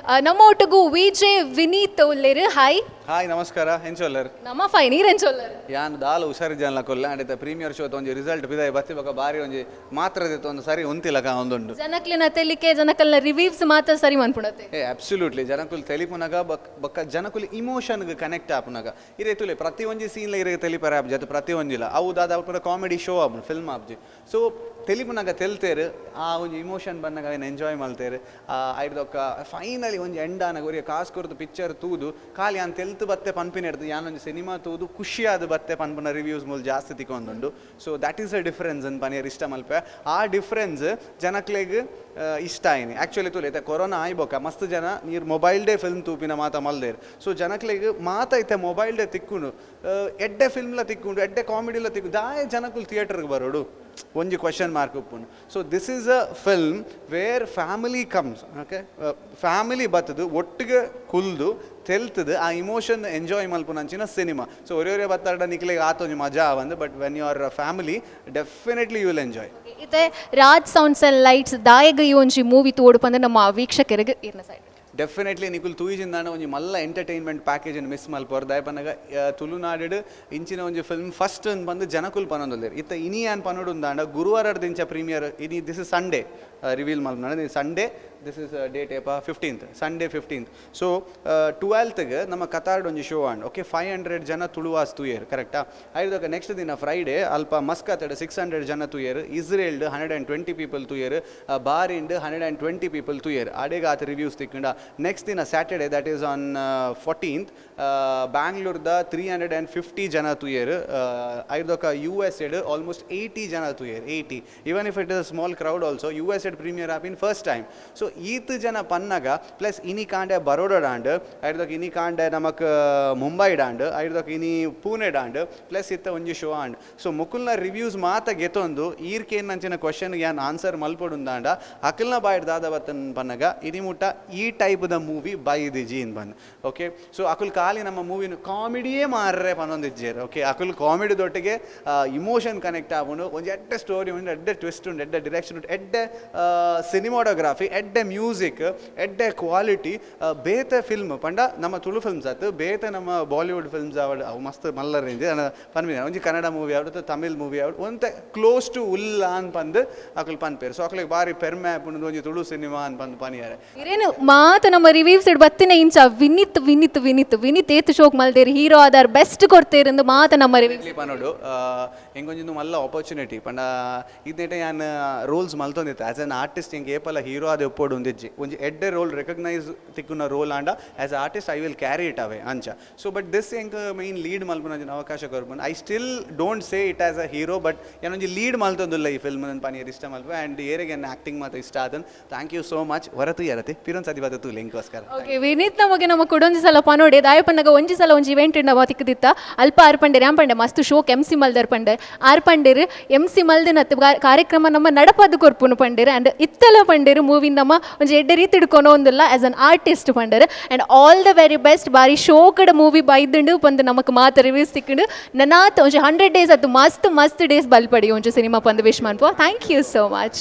[SPEAKER 1] ನಮ್ಮ ಒಟ್ಟಿಗೂ ವಿಜೆ ವಿನೀತ್ ಉಲ್ಲೇರು. ಹಾಯ್.
[SPEAKER 3] ಹಾಯ್, ನಮಸ್ಕಾರ, ಎಂಚೊಲ್ಲರ್?
[SPEAKER 1] ನಮ್ಮ ಫೈನ್, ಈರ್ ಎಂಚೊಲ್ಲರ್?
[SPEAKER 3] ಯಾನ್ ದಾಲ ಹುಷಾರಿ ಜನ ಕೊಲ್ಲ ಅಂಡಿತ ಪ್ರೀಮಿಯರ್ ಶೋ ಒಂಜಿ ರಿಸಲ್ಟ್ ಬಿದಾಯ ಬತ್ತಿ ಬೊಕ ಬಾರಿ ಒಂಜಿ ಮಾತ್ರದಿತ್ತು ಒಂದು ಸರಿ ಉಂತಿಲಕ ಒಂದುಂಡು.
[SPEAKER 1] ಜನಕ್ಲಿನ ತೆಲಿಕೆ ಜನಕಲ್ನ ರಿವ್ಯೂಸ್ ಮಾತ್ರ ಸರಿ ಮನ್ಪುಣತೆ.
[SPEAKER 3] ಏ ಅಬ್ಸಲ್ಯೂಟ್ಲಿ, ಜನಕುಲ್ ತೆಲಿಪುನಗ ಬೊಕ್ಕ ಜನಕುಲ್ ಇಮೋಷನ್ಗೆ ಕನೆಕ್ಟ್ ಆಪುನಗ ಇರೇ ತುಲೆ ಪ್ರತಿ ಒಂಜಿ ಸೀನ್ಲ ಇರೇ ತೆಲಿಪರ ಆಪ್ ಜೊತೆ ಪ್ರತಿ ಒಂಜಿಲ ಅವು ದಾದ ಆಪುನ ಕಾಮಿಡಿ ಶೋ ಆಪುನ ಫಿಲ್ಮ್ ಆಪ್ಜಿ. ಸೊ ತೆಲಿಪುನಗ ತೆಲ್ತೇರು ಆ ಒಂಜಿ ಇಮೋಷನ್ ಬನ್ನಗ ಅವೇನು ಎಂಜಾಯ್ ಮಲ್ತೇರು. ಐಡ್ದೊಕ್ಕ ಫೈನಲಿ ಒಂಜಿ ಎಂಡ್ ಆನಗ ಒರಿಯ ಕಾಸು ಕೊರ್ದು ಪಿಕ್ಚರ್ ತೂದು ಖಾಲಿ ಯಾನ್ ತೆಲ್ತು ಬತ್ತೆ ಪನ್ಪಿನ ಹಿಡ್ದು ಯಾನೊಂಜಿ ಸಿನಿಮಾ ತೂದು ಖುಷಿಯಾದ ಬತ್ತೆ ಪನ್ಪುನ ರಿವ್ಯೂಸ್ ಮೂಲ ಜಾಸ್ತಿ ತಿಕ್ಕೊಂದುಂಡು. So that is a difference ಅನ್ ಪನಿಯರ್ ಇಷ್ಟ ಮಲ್ಪೆ. ಆ ಡಿಫ್ರೆನ್ಸ್ ಜನಕ್ಲೆಗ್ ಇಷ್ಟ ಆಯ್ನಿ ಆ್ಯಕ್ಚುಲಿ ತೂಲೆ ಇತ್ತೆ ಕೊರೋನಾ ಆಯ್ಬೊಕ್ಕ ಮಸ್ತ್ ಜನ ನೀರು mobile day film ತೂಪಿನ ಮಾತ ಮಲ್ದೇರು. ಸೊ ಜನಕ್ಲೆಗ್ ಮಾತ ಇತ್ತೆ ಮೊಬೈಲ್ ಡೇ ತಿಕ್ಕುಂಡು, ಎಡ್ಡೆ ಫಿಲ್ಮ್ಲ ತಿಕ್ಕುಂಡು, ಎಡ್ಡೆ ಕಾಮಿಡಿಲ ತಿಕ್ಕು ದಾಯ ಜನಕುಲು ಥಿಯೇಟರ್ಗೆ ಬರೋಡು ಒಂಜಿ ಕ್ವಶನ್ ಮಾರ್ಕ್ ಉಪ್ಪುಂಡು. So this is a film where family comes, okay, family ಬತ್ತದು ಒಟ್ಟಿಗೆ ಕುಲ್ದು ತೆಲ್ತದು ಆ ಇಮೋಷನ್ ಎಂಜಾಯ್ ಮಲ್ಪುನಂಚಿನ ಸಿನಿಮಾ. ಸೊ ಒರೆ ಒರೆ ಬತ್ತಾಡ ನಿಕ್ಲೆಗ್ ಆತೊಂಜಿ ಮಜಾ ಆವಂದು, but when you are family definitely you will enjoy.
[SPEAKER 1] ಇತ್ತೆ ರಾಜ್ sounds and lights ದಾಯಗ ಈ ಒಂಜಿ ಮೂವಿ ತೋಡು ಪಂದ್ ನಮ್ಮ ವೀಕ್ಷಕರಿಗೆ ಇರ್ನ ಸೈಡ್.
[SPEAKER 3] ಡೆಫಿನೆಟ್ಲಿ ನಿಕುಲ್ ತೂಯಿಜಿಂದಾನ ಒಂಜಿ ಮಲ್ಲ ಎಂಟರ್ಟೈನ್ಮೆಂಟ್ ಪ್ಯಾಕೇಜ್ ಮಿಸ್ ಮಲ್ಪೋರ್. ದಾಯಪನಗ ತುಳುನಾಡು ಇಂಚಿನ ಒಂಜಿ ಫಿಲ್ಮ್ ಫಸ್ಟ್ ಬಂದು ಜನಕುಲ್ ಪನೊಂದುಲ್ಲೆರ್. ಇತ್ತ ಇನಿ ಯಾನ್ ಪನೊಡುಂದಾಂಡ ಗುರುವಾರ ದಿಂಚ ಪ್ರೀಮಿಯರ್ ಇನಿ, this is Sunday reveal ಮಲ್ಪುನ Sunday, this is date ಏಪ 15th, Sunday 15th. So 12ಗೆ ನಮ್ಮ ಕತಾರ್ಡ್ ಒಂಜಿ ಶೋ ಆಂಡ್ ಓಕೆ 500 ಜನ ತುಳುವಾಸ್ ತೂಯೆರ್ ಕರೆಕ್ಟಾ. ಐದೊಕ ನೆಕ್ಸ್ಟ್ ದಿನ ಫ್ರೈಡೇ ಅಲ್ಪ ಮಸ್ಕತ್ಡ್ 600 ಜನ ತೂಯೆರ್, ಇಸ್ರೇಲ್ಡ್ 120 ಪೀಪಲ್ ತೂಯೆರ್, ಬಾರಿಂಡ್ 120 ಪೀಪಲ್ ತೂಯೆರ್. ಅಡೆಗ್ ಆತ ರಿವ್ಯೂಸ್ ತಿಕ್ಕಂಡ. ನೆಕ್ಸ್ಟ್ ದಿನ Saturday that is on 14th ಬ್ಯಾಂಗ್ಳೂರ್ದ 350 ಜನ ತೂಯೆರ್. ಐದೊಕ ಯು ಎಸ್ ಎಡ್ ಆಲ್ಮೋಸ್ಟ್ 80 ಜನ ತೂಯೆರ್, 80. Even if it is a small crowd also U S Ed premiere app in first time. So ಈತ್ ಜನ ಪನ್ನಗ ಪ್ಲಸ್ ಇನಿ ಕಾಂಡೆ ಬರೋಡ ಡಾಂಡ್ ಐರ್ದೊಕ್ ಇನಿ ಕಾಂಡೆ ನಮಕ್ ಮುಂಬೈ ಡಾಂಡ್ ಐರ್ದೊಕ್ ಇನಿ ಪೂನೆ ಡಾಂಡ್ ಪ್ಲಸ್ ಇತ್ತ ಒಂಜಿ ಶೋ ಆಂಡ್. ಸೊ ಮುಕುಲ್ನ ರಿವ್ಯೂಸ್ ಮಾತ ಗೆತೊಂದು ಈರ್ಕೇನ್ ಅಂಚಿನ ಕ್ವಶನ್ ಯಾನ್ ಆನ್ಸರ್ ಮಲ್ಪೊಡುಂದಾಂಡ ಅಕಲ್ನ ಬಾಯ್ಡ್ ದಾದ ಬತ್ತನ್ ಪನ್ನಗ ಇನಿ ಮುಟ್ಟ ಈ ಟೈಪ್ದ ಮೂವಿ ಬೈದಿಜಿ ಇನ್ ಬನ್. ಓಕೆ ಸೊ ಅಕುಲ್ ಖಾಲಿ ನಮ್ಮ ಮೂವಿನ ಕಾಮಿಡಿಯೇ ಮಾರ್ರೆ ಪನ್ನೊಂದಿಜ್ಜೇರು. ಓಕೆ ಅಕುಲ್ ಕಾಮಿಡಿ ದೊಟ್ಟಿಗೆ ಇಮೋಷನ್ ಕನೆಕ್ಟ್ ಆಪುಂಡು, ಒಂಜಿ ಎಡ್ಡೆ ಸ್ಟೋರಿ ಉಂಡು, ಎಡ್ಡೆ ಟ್ವಿಸ್ಟ್ ಉಂಡು, ಎಡ್ಡೆ ಡಿರೆಕ್ಷನ್ ಉಂಡು, ಎಡ್ಡೆ ಸಿನಿಮಾಟೋಗ್ರಫಿ, ಎಡ್ಡೆ ಮ್ಯೂಸಿಕ್, ಎಡ್ಡೆ ಕ್ವಾಲಿಟಿ. ಬೇತೆ ಫಿಲ್ಮ್ ಪಂಡ ನಮ್ಮ ತುಳು ಫಿಲ್ಮ್ಸ್ ಆತು, ಬೇತೆ ನಮ್ಮ ಬಾಲಿವುಡ್ ಫಿಲ್ಮ್ಸ್ ಆವಡ್ ಅವು ಮಸ್ತ್ ಮಲ್ಲ ರೇಂಜ್ ಪನ್ಪಿನ ಒಂಜಿ ಕನ್ನಡ ಮೂವಿ ಆವಡ್ ತಮಿಳ್ ಮೂವಿ ಆವಡ್ ಒಂತೆ ಕ್ಲೋಸ್ ಟು ಉಲ್ಲ ಅನ್ ಪಂದ್ ಅಕುಲು ಪನ್ಪೇರು. ಸೊ ಅಕುಲಿಗೆ ಬಾರಿ ಪೆರ್ಮೆ ಆಪುಂಡು ಒಂಜಿ ತುಳು ಸಿನಿಮಾ ಅನ್ ಪಂದ್ ಪನಿಯಾರೆ.
[SPEAKER 1] ಇರೇನು ಮಾತ ನಮ್ಮ ರಿವ್ಯೂಸ್ ಇಡ್ ಬತ್ತಿನ ಇಂಚ ವಿನಿತ್ ವಿನಿತ್ ವಿನಿತ್ ವಿನಿತ್ ಏತ್ ಶೋಕ್ ಮಲ್ದೇರು ಹೀರೋ ಆದಾರ್ ಬೆಸ್ಟ್ ಕೊಡ್ತೇರಂದು ಮಾತ ನಮ್ಮ ರಿವ್ಯೂಸ್
[SPEAKER 3] ಪನೋಡು. ಎಂಕೊಂಜಿ ಮಲ್ಲ ಆಪರ್ಚುನಿಟಿ ಪಂಡ ಇದನ್ನೇಟೆ ಯಾನ್ ರೋಲ್ಸ್ ಮಲ್ತೊಂದಿತ್ತು ಆ್ಯಸ್ ಅನ್ ಆರ್ಟಿಸ್ಟ್. ಎಂಕ್ ಏಪಲ ಹೀರೋ ಆದ ಒಪ್ಪೋಡು ಒಂದಿಜ್ಜಿ, ಒಂಜಿ ಎಡ್ಡೆ ರೋಲ್ ರೆಕಗ್ನೈಸ್ ತಿಕ್ಕುನ ರೋಲ್ ಆಂಡ as artist I will carry it away ಅಂಚ. ಸೊ ಬಟ್ this ಎಂಕ್ ಮೈನ್ ಲೀಡ್ ಮಲ್ಪುನ ಅವಕಾಶ ಕೊರ್ಪುಂಡು. I still don't say it as a hero, but ಏನೊಂಜಿ lead ಮಲ್ತೊಂದುಲ್ಲ ಈ ಫಿಲ್ಮ್ ನನ್ನ ಪನಿಯರ್ ಇಷ್ಟ ಮಲ್ಪ ಆ್ಯಂಡ್ ಏರಿಗೆ ನನ್ನ ಆ್ಯಕ್ಟಿಂಗ್ ಮಾತ್ರ ಇಷ್ಟ ಆದನ್. Thank you so much. ಹೊರತು ಯಾರತಿ ಪಿರೊಂದು ಸತಿ ಬತ್ತು ಲಿಂಕ್ಗೋಸ್ಕರ.
[SPEAKER 1] ಓಕೆ ವಿನೀತ್ ನಮಗೆ ನಮ್ಮ ಕೊಡೊಂಜಿ ಸಲ ಪನೋಡೆ ದಾಯಪನ್ನಗ ಒಂಜಿ ಸಲ ಒಂಜಿ ಇವೆಂಟ್ ನಮ್ಮ ತಿಕ್ಕದಿತ್ತ ಅಲ್ಪ ಆರ್ ಪಂಡೇರ್ ಯಾನ್ ಪಂಡೆ ಮಸ್ತ್ ಶೋಕ್ ಎಮ್ ಸಿ ಮಲ್ದರ್ ಪಂಡೆ ಆರ್ ಪಂಡೇರ್ ಎಮ್ ಸಿ ಮಲ್ದಿನತ್ ಕಾರ್ಯಕ್ರಮ ನಮ್ಮ ನಡಪದು ಕೊರ್ಪುನು ಪಂಡೇರ್ ಆ್ಯಂಡ್ ಇತ್ತಲ ಪಂಡೇರು ಮೂವಿ ನಮ್ಮ ಒಂಜಿ ಎಡ್ಡೆ ರೀತಿ ಹಿಡ್ಕೊನೋ ಒಂದಿಲ್ಲ ಆ್ಯಸ್ ಅನ್ ಆರ್ಟಿಸ್ಟ್ ಪಂಡೇರ್. And all the very best. ಬಾರಿ ಶೋಕಡ ಮೂವಿ ಬೈದುಂಡು ಪಂದು ನಮಕ್ ಮಾತ ರಿವ್ಯೂಸ್ ತಿಕ್ಕಂಡು ನನಾತ್ ಒಂಜಿ 100 ಡೇಸ್ ಅತ್ತು ಮಸ್ತ್ ಮಸ್ತ್ ಡೇಸ್ ಬಲ್ಪಡಿ ಒಂಜಿ ಸಿನಿಮಾ ಪಂದು ವಿಶ್ ಮನ್ಪು. Thank you so much.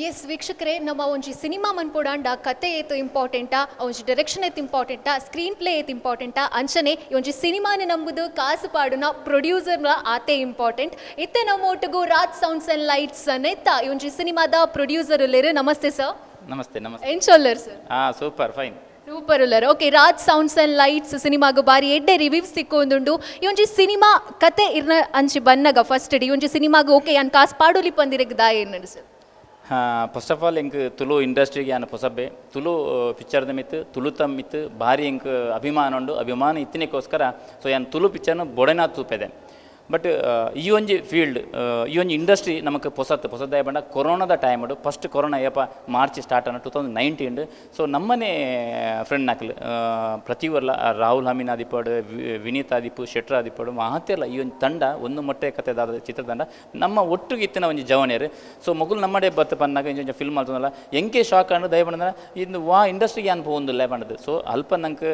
[SPEAKER 1] Yes ವೀಕ್ಷಕರೇ, ನಮ್ಮ ಒಂಜಿ ಸಿನಿಮಾ ಮನ್ಪೊಡಾಂಡ ಕತೆ ಏತು ಇಂಪಾರ್ಟೆಂಟಾ, ಒಂಜಿ ಡೈರೆಕ್ಷನ್ ಏತು ಇಂಪಾರ್ಟೆಂಟಾ, ಸ್ಕ್ರೀನ್ ಪ್ಲೇ ಏತು ಇಂಪಾರ್ಟೆಂಟಾ, ಅಂಚನೆ ಈ ಒಂಜಿ ಸಿನಿಮಾನ ನಂಬುದು ಕಾಸು ಪಾಡುನ ಪ್ರೊಡ್ಯೂಸರ್ನ ಆತೆ ಇಂಪಾರ್ಟೆಂಟ್. ಇತ್ತೆ ನಮ್ಮ ಒಟ್ಟಿಗೂ ರಾಜ್ ಸೌಂಡ್ಸ್ ಆ್ಯಂಡ್ ಲೈಟ್ಸ್ ನೆತ್ತ ಈ ಒಂಜಿ ಸಿನಿಮಾದ ಪ್ರೊಡ್ಯೂಸರ್ ಉಲ್ಲೇರು. ನಮಸ್ತೆ ಸರ್.
[SPEAKER 5] ನಮಸ್ತೆ ನಮಸ್ತೆ.
[SPEAKER 1] ಎಂಚೊಲ್ಲರ್ ಸರ್?
[SPEAKER 5] ಹಾಂ ಸೂಪರ್ ಫೈನ್
[SPEAKER 1] ಸೂಪರ್ ಉಲ್ಲರ್. Okay Raj sounds and lights ಸಿನಿಮಾಗು ಬಾರಿ ಎಡ್ಡೆ ರಿವ್ಯೂಸ್ ತಿಕ್ಕೊಂದುಂಡು. ಈ ಒಂಜಿ ಸಿನಿಮಾ ಕತೆ ಇರ್ನ ಅಂಚಿ ಬನ್ನಗ ಫಸ್ಟ್ ಈ ಒಂಜಿ ಸಿನಿಮಾಗು ಓಕೆ ಯಾನ್ ಕಾಸು ಪಾಡೋಲಿ ಪಂದಿರಗ್ ದಾಯ ಏನ್ ಸರ್?
[SPEAKER 5] ಫಸ್ಟ್ ಆಫ್ ಆಲ್ ಎಂಕ್ ತುಳು ಇಂಡಸ್ಟ್ರಿಗೆ ಯಾನ್ ಪೊಸಬ್ಬೆ ತುಳು ಪಿಕ್ಚರ್ದ ಮಿತ್ತು ತುಳುತ ಮಿತ್ತು ಭಾರಿ ಎಂಕ್ ಅಭಿಮಾನ ಉಂಡು. ಅಭಿಮಾನ ಇತ್ತಿನಕ್ಕೋಸ್ಕರ ಸೊ ಯಾನ್ ತುಳು ಪಿಕ್ಚರ್ನ ಬೊಡೆನಾ ತೂಪೆದೆ. ಬಟ್ ಈ ಒಂಜಿ ಫೀಲ್ಡ್ ಈ ಒಂಜಿ ಇಂಡಸ್ಟ್ರಿ ನಮಕ್ ಪೊಸತ್ತು ಪೊಸದ್ದಾಯ ಬಂಡ ಕೊರೋನಾದ ಟೈಮಡು ಫಸ್ಟ್ ಕೊರೋನಾ ಏಪ ಮಾರ್ಚ್ ಸ್ಟಾರ್ಟ್ ಅನ್ನ 2019. ಸೊ ನಮ್ಮನೆ ಫ್ರೆಂಡ್ ನಾಕಲ್ ಪ್ರತಿ ವರ್ಲ ರಾಹುಲ್ ಅಮೀನ್ ಆದಿಪಾಡು, ವಿನೀತ್ ಆದಿಪು, ಶೆಟ್ರ್ ಆದಿಪಾಡು ಮಾತೆಲ್ಲ ಈ ಒಂದು ತಂಡ ಒಂದು ಮೊಟ್ಟೆ ಕತೆದಾದ ಚಿತ್ರತಂಡ ನಮ್ಮ ಒಟ್ಟಿಗೆ ಇತ್ತಿನ ಒಂಜಿ ಜವನಿಯರು. ಸೊ ಮೊಗುಲು ನಮ್ಮಡೆ ಬತ್ತು ಪನ್ನಾಗ ಇಂಚ ಒಂಜಿ ಫಿಲ್ಮ್ ಮಲ್ತೊಂದಲ್ಲ ಎಂಕೆ ಶಾಕ್ ಆಂಡ್ ದಯ ಬಂದ ಇಂದು ವಾ ಇಂಡಸ್ಟ್ರಿಗೆ ಅನ್ಭವ ಒಂದುಲ್ಲ ಪಂಡದು. ಸೊ ಅಲ್ಪ ನಂಗೆ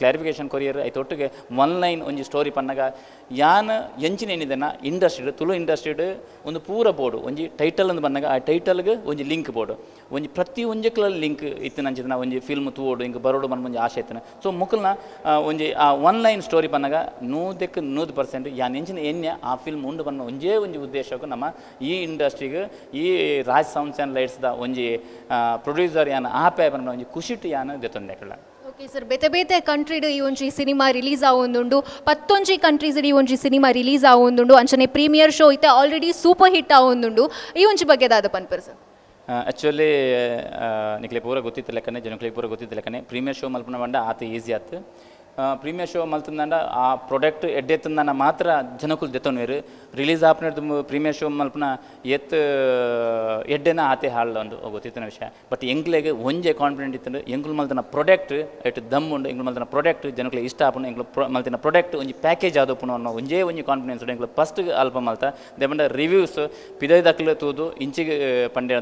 [SPEAKER 5] ಕ್ಲಾರಿಫಿಕೇಷನ್ ಕೊರಿಯರ್ ಐತ ಒಟ್ಟಿಗೆ ಒನ್ ಲೈನ್ ಒಂಜಿ ಸ್ಟೋರಿ ಪನ್ನಾಗ ಯಾನ್ ಎಂಚಿನ ಏನಿದೆನ ಇಂಡಸ್ಟ್ರಿ ತುಳು ಇಂಡಸ್ಟ್ರಿಡ್ ಒಂದು ಪೂರ ಬೋರ್ಡು ಒಂಜಿ ಟೈಟಲ್ ಅಂದು ಬಂದಾಗ ಆ ಟೈಟಲ್ಗೆ ಒಂಜಿ ಲಿಂಕ್ ಬೋರ್ಡು ಒಂಜಿ ಪ್ರತಿ ಒಂಜಕ್ಲ ಲಿಂಕ್ ಇತ್ತಿನ ಅಂಚಿನ ಒಂಜಿ ಫಿಲ್ಮ್ ತೂವೋಡು ಹಿಂಗೆ ಬರೋಡು ಬಂದು ಒಂಜಿ ಆಸೆ ಇತ್ತಿನ. ಸೊ ಮುಕಲ್ನ ಒಂಜಿ ಆ ಒನ್ ಲೈನ್ ಸ್ಟೋರಿ ಬಂದಾಗ 100% ಯಾನ್ ಎಂಚಿನ ಎಣ್ಣೆ ಆ ಫಿಲ್ಮ್ ಉಂಡು ಬಂದ ಒಂಜೇ ಒಂಜಿ ಉದ್ದೇಶಕ್ಕೂ ನಮ್ಮ ಈ ಇಂಡಸ್ಟ್ರಿಗೆ ಈ ರಾಜ್ ಸೌಂಡ್ಸ್ ಆ್ಯಂಡ್ ಲೈಟ್ಸ್ದ ಒಂಜಿ ಪ್ರೊಡ್ಯೂಸರ್ ಯಾನ್ ಆಪೆ ಬಂದ ಒಂಜಿ ಖುಷಿಟ್ಟು ಯಾನ್ ದೆತ್ತೊಂದೆ.
[SPEAKER 1] ಓಕೆ ಸರ್, ಬೇತೆ ಬೇತೆ ಕಂಟ್ರಿಡ್ ಈ ಒಂಜಿ ಸಿನಿಮಾ ರಿಲೀಸ್ ಆವೊಂದುಂಡು, 10 ಕಂಟ್ರೀಸ್ ಈ ಒಂಜಿ ಸಿನಿಮಾ ರಿಲೀಸ್ ಆವೊಂದುಂಡು, ಅಂಚನೆ ಪ್ರೀಮಿಯರ್ ಶೋ ಇತ್ತೆ ಆಲ್ರೆಡಿ ಸೂಪರ್ ಹಿಟ್ ಆವೊಂದುಂಡು. ಈ ಒಂಜಿ ಬಗ್ಗೆ ದಾದ ಪನ್ಪರ್ ಸರ್?
[SPEAKER 5] ಆ್ಯಕ್ಚುಲಿ ನಿಕ್ಲೆ ಪೂರ ಗೊತ್ತಿತ್ತು ಲೆಕ್ಕನೆ, ಜನಕ್ಲೆ ಪೂರ ಗೊತ್ತಿತ್ತು ಲೆಕ್ಕನೆ ಪ್ರೀಮಿಯರ್ ಶೋ ಮಲ್ಪುನ ಬಂಡ ಆತ ಈಸಿ ಆತು. ಪ್ರೀಮಿಯರ್ ಶೋ ಮಲ್ತಂದಾಂಡ ಆ ಪ್ರಾಡಕ್ಟ್ ಎಡ್ಡೆತ್ತಂದಾನ ಮಾತ್ರ ಜನಕುಲು ದೆತ್ತೊನ್ವೇರು. ರಿಲೀಸ್ ಆಪನ ಪ್ರೀಮಿಯರ್ ಶೋ ಮಲ್ಪುನ ಎತ್ ಎಡ್ಡೆನ ಆತೆ ಹಾಳ್ ಒಂದು ಗೊತ್ತಿತ್ತಿನ ವಿಷಯ. ಬಟ್ ಎಂಕ್ಲೆಗ್ ಒಂಜೆ ಕಾನ್ಫಿಡೆಂಟ್ ಇತ್ತು, ಎಂಕುಲು ಮಲ್ತನ ಪ್ರಾಡಕ್ಟ್ ಎಟ್ ದಮ್ ಉಂಡು, ಎಂಕುಲು ಮಲ್ತನ ಪ್ರಾಡಕ್ಟ್ ಜನಕ್ಲೆ ಇಷ್ಟ ಆಪುಂಡು, ಎಂಕುಲು ಮಲ್ತಿನ ಪ್ರಾಡಕ್ಟ್ ಒಂಜಿ ಪ್ಯಾಕೇಜ್ ಆದಪುಂಡು ಅನ್ನೋ ಒಂಜೇ ಒಂಜಿ ಕಾನ್ಫಿಡೆನ್ಸ್ ಉಂಡು. ಎಂಕುಲು ಫಸ್ಟ್ ಅಲ್ಪ ಮಲ್ತ ದೇಬಂಡ ರಿವ್ಯೂಸ್ ಪಿದೈದಕ್ಲು ತೂದು ಇಂಚಿಗೆ ಪಂಡೆ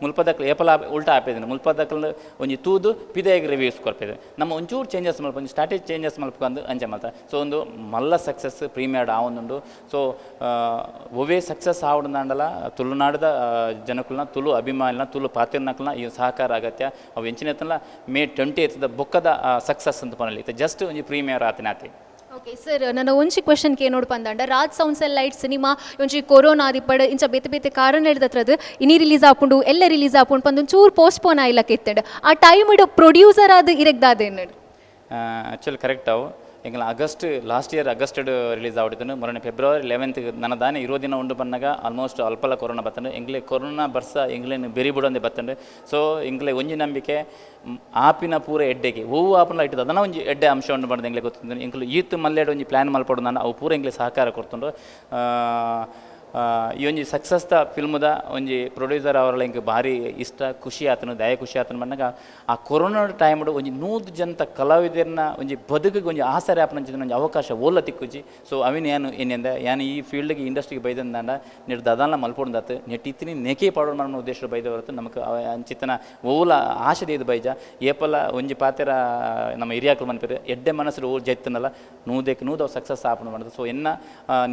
[SPEAKER 5] ಮುಲ್ಪದಕ್ಲು ಏಪಲ ಉಲ್ಟಾ ಆಪೇದಿನ ಮುಲ್ಪದಕ್ಲು ಒಂಜಿ ತೂದು ಪಿದೈಗ್ ರಿವ್ಯೂಸ್ ಕೊರ್ಪೇದು. ನಮ್ಮ ಒಂಚೂರು ಚೇಂಜಸ್ ಮಲ್ಪ ಒಂಜಿ ಸ್ಟ್ರಾಟಜಿ ಚೇಂಜಸ್ ಮಲ್ಪಂದು ಅಂಚೆ ಮಲ್ತ. ಸೊ ಒಂದು ಮಲ್ಲ ಸಕ್ಸಸ್ ಪ್ರೀಮಿಯರ್ ಆವೊಂದುಂಡು. ಸೊ ಒವೇ ಸಕ್ಸಸ್ ಆವಡಂದಾಂಡಲ ತುಳುನಾಡದ ಜನಕುಲ್ನ ತುಳು ಅಭಿಮಾನಿನ ತುಳು ಪಾತ್ರನಕಲ್ನ ಈ ಸಹಕಾರ ಅಗತ್ಯ. ಅವು ಎಂಚಿನ ಮೇ 28 ಬೊಕ್ಕದ ಸಕ್ಸಸ್ ಅಂತ ಪನಲಿ ಇತ್ತೆ ಜಸ್ಟ್ ಒಂಜಿ ಪ್ರೀಮಿಯರ್ ಆತಿನಾತಿ.
[SPEAKER 1] ಓಕೆ ಸರ್, ನನ್ನ ಒಂಜಿ ಕ್ವಶನ್ ಕೆ ನೋಡು ಪಂದಾಂಡ Raj sounds and light cinema ಒಂಜಿ ಕೊರೋನಾ ಆದಿಪ್ಪಡ್ ಇಂಚ ಬೇತೆ ಬೇತೆ ಕಾರಣ ಹಿಡ್ದತ್ರದ ಇನಿ ರಿಲೀಸ್ ಆಪುಂಡು ಎಲ್ಲ ರಿಲೀಸ್ ಆಪುಂಡು ಪಂದ್ ಒಂಚೂರು ಪೋಸ್ಟ್ಪೋನ್ ಆಯ್ಲಕ್ಕೆ ಇತ್ತಂಡು ಆ ಟೈಮ್ ಇಡು ಪ್ರೊಡ್ಯೂಸರ್ ಆದ ಇರೆಗ್ದಾದೇನು?
[SPEAKER 5] ಆ್ಯಕ್ಚುಲಿ ಕರೆಕ್ಟ್ ಅವು ಎಂಕಲ್ನ August last year August release ಆವಡಿತನು ಮೊನ್ನೆ ಫೆಬ್ರವರಿ 11 ನನ್ನ ದಾನೆ ಇರೋ ದಿನ ಉಂಡು ಬನ್ನಾಗ ಆಲ್ಮೋಸ್ಟ್ ಅಲ್ಪಲ ಕೊರೋನಾ ಬತ್ತಂಡು. ಎಂಗ್ಲೆ ಕೊರೋನಾ ಬರ್ಸ ಎಂಗ್ಲೇನು ಬೆರಿ ಬುಡಂದೆ ಬತ್ತಂಡು. ಸೊ ಎಂಗ್ಲೆ ಒಂಜಿ ನಂಬಿಕೆ ಆಪಿನ ಪೂರ ಎಡ್ಡೆಗೆ ಹೂವು ಆಪನ ಇಟ್ಟದ ಅದನ್ನ ಒಂಜಿ ಎಡ್ಡೆ ಅಂಶ ಉಂಡು ಬಂದು ಎಂಗ್ಲೆ ಗೊತ್ತಿದ್ದು. ಎಂಕ್ಲು ಈತ್ ಮಲ್ಲೇಡು ಒಂಜಿ ಪ್ಲ್ಯಾನ್ ಮಲ್ಪಡು ನಾನು ಅವು ಪೂರ ಎಂಗ್ಲೆ ಸಹಕಾರ ಕೊಡ್ತುಂಡು. ಈ ಒಂಜಿ ಸಕ್ಸಸ್ದ ಫಿಲ್ಮ್ದ ಒಂಜಿ ಪ್ರೊಡ್ಯೂಸರ್ ಅವರ ಎಂಕ್ ಭಾರಿ ಇಷ್ಟ ಖುಷಿ ಆತನು ದಯ ಖುಷಿ ಆತನು ಬಂದಾಗ ಆ ಕೊರೋನಾ ಟೈಮ್ಡ್ ಒಂಜಿ 100 ಜನತ ಕಲಾವಿದರನ್ನ ಒಂಜಿ ಬದುಕಿಗೆ ಒಂಜಿ ಆಸರೆ ಆಪನಂಚಿನ ಒಂಜಿ ಅವಕಾಶ ಓಲ ತಿಕ್ಕುಜಿ. ಸೊ ಅವಿನ ಯಾನು ಏನೆಂದ ಯಾನು ಈ ಫೀಲ್ಡ್ಗೆ ಇಂಡಸ್ಟ್ರಿಗೆ ಬೈದಂದಾಂಡ ನೆಟ್ ದಾದಾನ ಮಲ್ಪೊಂದಾತು ನೆಟ್ ಇತ್ತಿನಿ ನೆಕೆ ಪಾಡೋಣ ಅನ್ನೋ ಉದ್ದೇಶ ಬೈದ ಹೊರತು ನಮಕ್ ಅಂಚಿತನ ಓಲ ಆಶೆ ಇದು ಬೈಜ ಏಪಲ ಒಂಜಿ ಪಾತೆರ ನಮ್ಮ ಹಿರಿಯಾಕಲು ಮನ್ಪೇರು ಎಡ್ಡೆ ಮನಸ್ಸು ಓ ಜೈತನಲ್ಲ ನೂದಕ್ಕೆ ನೂದವು ಸಕ್ಸಸ್ ಆಪಣ ಮಾಡೋದು. ಸೊ ಎನ್ನ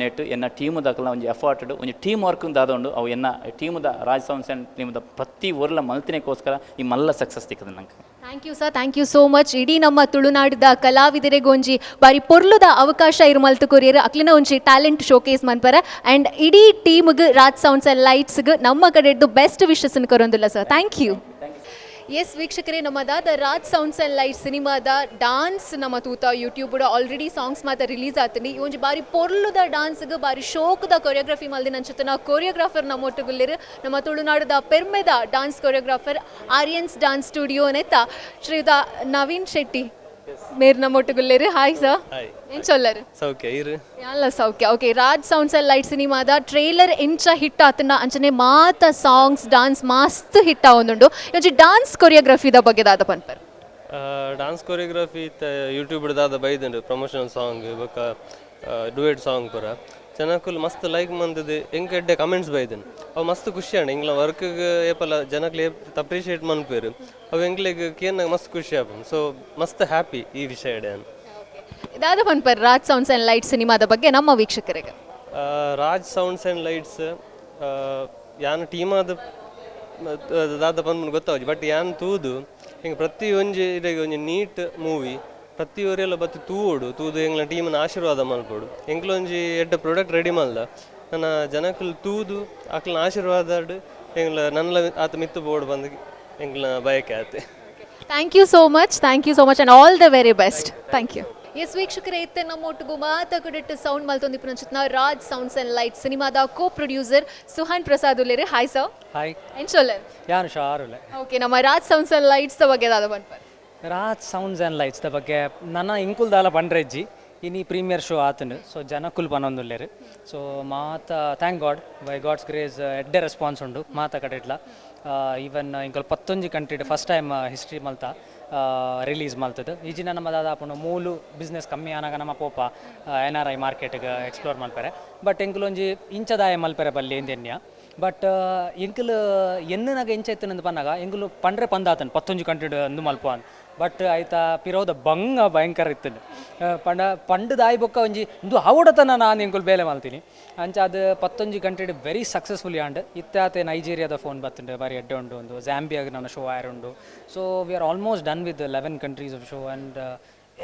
[SPEAKER 5] ನೆಟ್ ಎನ್ನ ಟೀಮು ದಾಖಲ ಒಂಜಿ ಎಫರ್ಟ್ ಒಂಜಿ ಟೀಮ್ ವರ್ಕ್ ದಾದ ಉಂಡು ಅವು ಎನ್ನ ಟೀಮುದ ರಾಜ್ ಸೌಂಡ್ಸ್ ಆ್ಯಂಡ್ ಟೀಮುದ ಪ್ರತಿ ಒರ್ಲ ಮಲ್ತಿನಕ್ಕೋಸ್ಕರ ಈ ಮಲ್ಲ ಸಕ್ಸಸ್ ತಿಕ್ಕದ ನಂಗೆ.
[SPEAKER 1] Thank you sir, thank you so much. ಇಡೀ ನಮ್ಮ ತುಳುನಾಡಿದ ಕಲಾವಿದರಿಗೆ ಒಂಜಿ ಬಾರಿ ಪೊರ್ಲುದ ಅವಕಾಶ ಇರು ಮಲ್ತು ಕೊರಿಯರ್ ಅಕ್ಲಿನ ಒಂಜಿ ಟ್ಯಾಲೆಂಟ್ ಶೋಕೇಸ್ ಮನ್ಪರ ಆ್ಯಂಡ್ ಇಡೀ ಟೀಮ್ಗೆ ರಾಜ್ ಸೌಂಡ್ಸ್ ಆ್ಯಂಡ್ ಲೈಟ್ಸ್ಗೆ ನಮ್ಮ ಕಡೆದ್ದು ಬೆಸ್ಟ್ ವಿಶಸ್ ಕೊರೊಂದಿಲ್ಲ ಸರ್. Thank U. S ವೀಕ್ಷಕರೇ, ನಮ್ಮದಾದ ರಾಜ್ ಸೌಂಡ್ಸ್ ಆ್ಯಂಡ್ ಲೈಟ್ಸ್ ಸಿನಿಮಾದ ಡಾನ್ಸ್ ನಮ್ಮ ತೂತ ಯೂಟ್ಯೂಬ್ ಆಲ್ರೆಡಿ ಸಾಂಗ್ಸ್ ಮಾತ್ರ ರಿಲೀಸ್ ಆತೀನಿ. ಈ ಒಂಜಿ ಬಾರಿ ಪೊರ್ಲುದ ಡಾನ್ಸ್ಗೆ ಬಾರಿ ಶೋಕದ ಕೊರಿಯೋಗ್ರಫಿ ಮಲ್ದಿನ ಅಂಚುತ್ತನ ಕೊರಿಯೋಗ್ರಾಫರ್ ನಮ್ಮ ಒಟ್ಟುಗುಲ್ಲಿರು ನಮ್ಮ ತುಳುನಾಡದ ಪೆರ್ಮೆದ dance choreographer Aryans dance studio ನೇತ ಶ್ರೀಯುತ ನವೀನ್ ಶೆಟ್ಟಿ ಮೇರ್ ನಮ್ಮ ಒಟ್ಟುಗುಲ್ಲಿರು. Hi sir. ಏನು ಚೊಲ್ಲರು?
[SPEAKER 4] ಸೌಖ್ಯ ಇರು
[SPEAKER 1] ಎಲ್ಲ ಸೌಖ್ಯ. Okay, Raj sounds and light ಸಿನಿಮಾದ ಟ್ರೇಲರ್ ಎಂಚ ಹಿಟ್ ಆತನ ಅಂಚನೆ ಮಾತ ಸಾಂಗ್ಸ್ ಡಾನ್ಸ್ ಮಸ್ತ್ ಹಿಟ್ ಆವೊಂದುಂಡು. ಒಂಜಿ ಡಾನ್ಸ್ ಕೊರಿಯೋಗ್ರಫಿದ ಬಗ್ಗೆ ದಾದ ಪನ್ಪರ್?
[SPEAKER 4] ಡಾನ್ಸ್ ಕೊರಿಯೋಗ್ರಫಿ ಯೂಟ್ಯೂಬ್ ದಾದ ಬೈದುಂಡು ಪ್ರಮೋಷನಲ್ ಸಾಂಗ್ ಬೊಕ್ಕ ಡುಯೆಟ್ ಸಾಂಗ್ ಪೂರ ಜನಕ್ಕುಲು ಮಸ್ತ್ ಲೈಕ್ ಮಂದದು ಎಂಕ್ ಎಡ್ಡೆ ಕಮೆಂಟ್ಸ್ ಬೈದನ್ ಅವು ಮಸ್ತ್ ಖುಷಿ ಆಂಡ್ ಎಂಗ್ಲ ವರ್ಕ್ಗ್ ಏಪಲ ಜನಕ್ಲೆ ಅಪ್ರಿಷಿಯೇಟ್ ಮನ್ಪೇರು ಅವು ಎಂಕ್ಲೆಗ್ ಕೇನ್ನಾಗ ಮಸ್ತ್ ಖುಷಿ ಆಪುಂಡು. ಸೊ ಮಸ್ತ್ ಹ್ಯಾಪಿ ಈ ವಿಷಯ
[SPEAKER 1] ದಾದ ಪನ್ಪರ್ ರಾಜ್ ಸೌಂಡ್ಸ್ ಆ್ಯಂಡ್ ಲೈಟ್ಸ್ ಸಿನಿಮಾದ ಬಗ್ಗೆ ನಮ್ಮ ವೀಕ್ಷಕರಿಗೆ?
[SPEAKER 4] ರಾಜ್ ಸೌಂಡ್ಸ್ ಆ್ಯಂಡ್ ಲೈಟ್ಸ್ ಯಾನ್ ಟೀಮಾದ ದಾದ ಪನ್ಪುಂಡು ಗೊತ್ತಾವಜಿ, ಬಟ್ ಯಾನ್ ತೂದು ಹಿಂಗೆ ಪ್ರತಿ ಒಂಜಿ ಇರೆಗ್ ಒಂಜಿ ನೀಟ್ ಮೂವಿ ಪ್ರತಿ ಒರಿಯೆಲ್ಲ ಬತ್ತಿ ತೂವೊಡು ತೂದು ಎಂಗ್ಲ ಟೀಮನ ಆಶೀರ್ವಾದ ಮಲ್ಪೊಡು. ಎಂಕ್ಲ ಒಂಜಿ ಎಡ್ಡೆ ಪ್ರಾಡಕ್ಟ್ ರೆಡಿ ಮಲ್ದ ನನ್ನ ಜನಕ್ಕಲು ತೂದು ಅಕ್ಲನ ಆಶೀರ್ವಾದ ಎಂಗ್ಲ ನನ್ನ ಆತ ಮಿತ್ತು ಬೋರ್ಡ್ ಬಂದು ಎಂಗ್ಲ ಬಯಕೆ ಆತೆ.
[SPEAKER 1] Thank you so much, thank you so much and all the very best. Thank you. Yes ವೀಕ್ಷಕರೇ, ಇತ್ತೆ ನಮ್ಮ ಒಟ್ಟಿಗೂ ಮಾತ ಕಡೆಟ್ಟು ಸೌಂಡ್ ಮಲ್ತೊಂದಿಪ್ಪುನ ಚಿತ್ನ ರಾಜ್ ಸೌಂಡ್ಸ್ ಆ್ಯಂಡ್ ಲೈಟ್ ಸಿನಿಮಾದ ಕೋ ಪ್ರೊಡ್ಯೂಸರ್ ಸುಹಾನ್ ಪ್ರಸಾದ್ ಉಲ್ಲೇರು. Hi sir.
[SPEAKER 6] Hi.
[SPEAKER 1] ಎಂಚೊಲ್ಲೆರ್?
[SPEAKER 6] ಯಾನು ಶಾರುಲೆ.
[SPEAKER 1] ಓಕೆ, ನಮ್ಮ ರಾಜ್ ಸೌಂಡ್ಸ್ ಆ್ಯಂಡ್ ಲೈಟ್ಸ್ ಬಗ್ಗೆ ದಾದ ಪನ್ಪರ್?
[SPEAKER 6] Raj sounds and lights the ಬಗ್ಗೆ ನನ್ನ ಇಂಕುಲ್ ದಾಲ ಪಂಡ್ರೆಜ್ಜಿ ಇನಿ ಪ್ರೀಮಿಯರ್ ಶೋ ಆತನು. ಸೊ ಜನಕ್ಕುಲ್ ಪನೊಂದುಲ್ಲೇರು. ಸೊ ಮಾತ thank God by God's grace ಎಡ್ಡೆ ರೆಸ್ಪಾನ್ಸ್ ಉಂಡು ಮಾತ ಕಡೆಟ್ಲ. ಈವನ್ ಇಂಕುಲ್ 11 ಕಂಟ್ರಿಡ್ ಫಸ್ಟ್ ಟೈಮ್ ಹಿಸ್ಟ್ರಿ ಮಲ್ತ ರಿಲೀಸ್ ಮಲ್ತದ್ದು. ಈಜಿನ ನಮ್ಮ ದಾದಾಪುಂಡು ಮೂಲು ಬಿಸ್ನೆಸ್ ಕಮ್ಮಿ ಆನಾಗ ನಮ್ಮ ಪೋಪ ಎನ್ ಆರ್ I ಮಾರ್ಕೆಟ್ಗೆ ಎಕ್ಸ್ಪ್ಲೋರ್ ಮಲ್ಪರೆ. ಬಟ್ ಎಂಕುಲೊಂಜಿ ಇಂಚದಾಯ ಮಲ್ಪರೆ ಬಲ್ಲಿ ಎಂದೆನ್ಯ. ಬಟ್ ಎಂಕುಲು ಎನ್ನನಾಗ ಎಂಚ ಇತ್ತನಂದು ಪನ್ನಾಗ ಎಂಕುಲು ಪಂಡ್ರೆ ಪಂದಾತನ್ 11 ಕಂಟ್ರಿಡ್ ಅಂದು ಮಲ್ಪ ಅಂದ್. ಬಟ್ ಆಯ್ತಾ ಪಿರೋದ ಬಂಗ ಭಯಂಕರ ಇತ್ತನು ಪಂಡ ಪಂಡದಾಯಿ ಬೊಕ್ಕ ಒಂಜಿ ಇಂದು ಆವಡತನ ನಾನು ಎಂಕುಲು ಬೇಲೆ ಮಲ್ತೀನಿ ಅಂಚ ಅದು 11 ಕಂಟ್ರಿಡ್ ವೆರಿ ಸಕ್ಸಸ್ಫುಲಿ ಆಂಡ್. ಇತ್ತಾತೆ ನೈಜೀರಿಯಾದ ಫೋನ್ ಬತ್ತುಂಡು ಬಾರಿ ಎಡ್ಡೆ ಉಂಡು, ಒಂದು ಝಾಂಬಿಯಾಗ ನನ್ನ show ಆಯರುಂಡು. So we are almost done with 11 countries of show and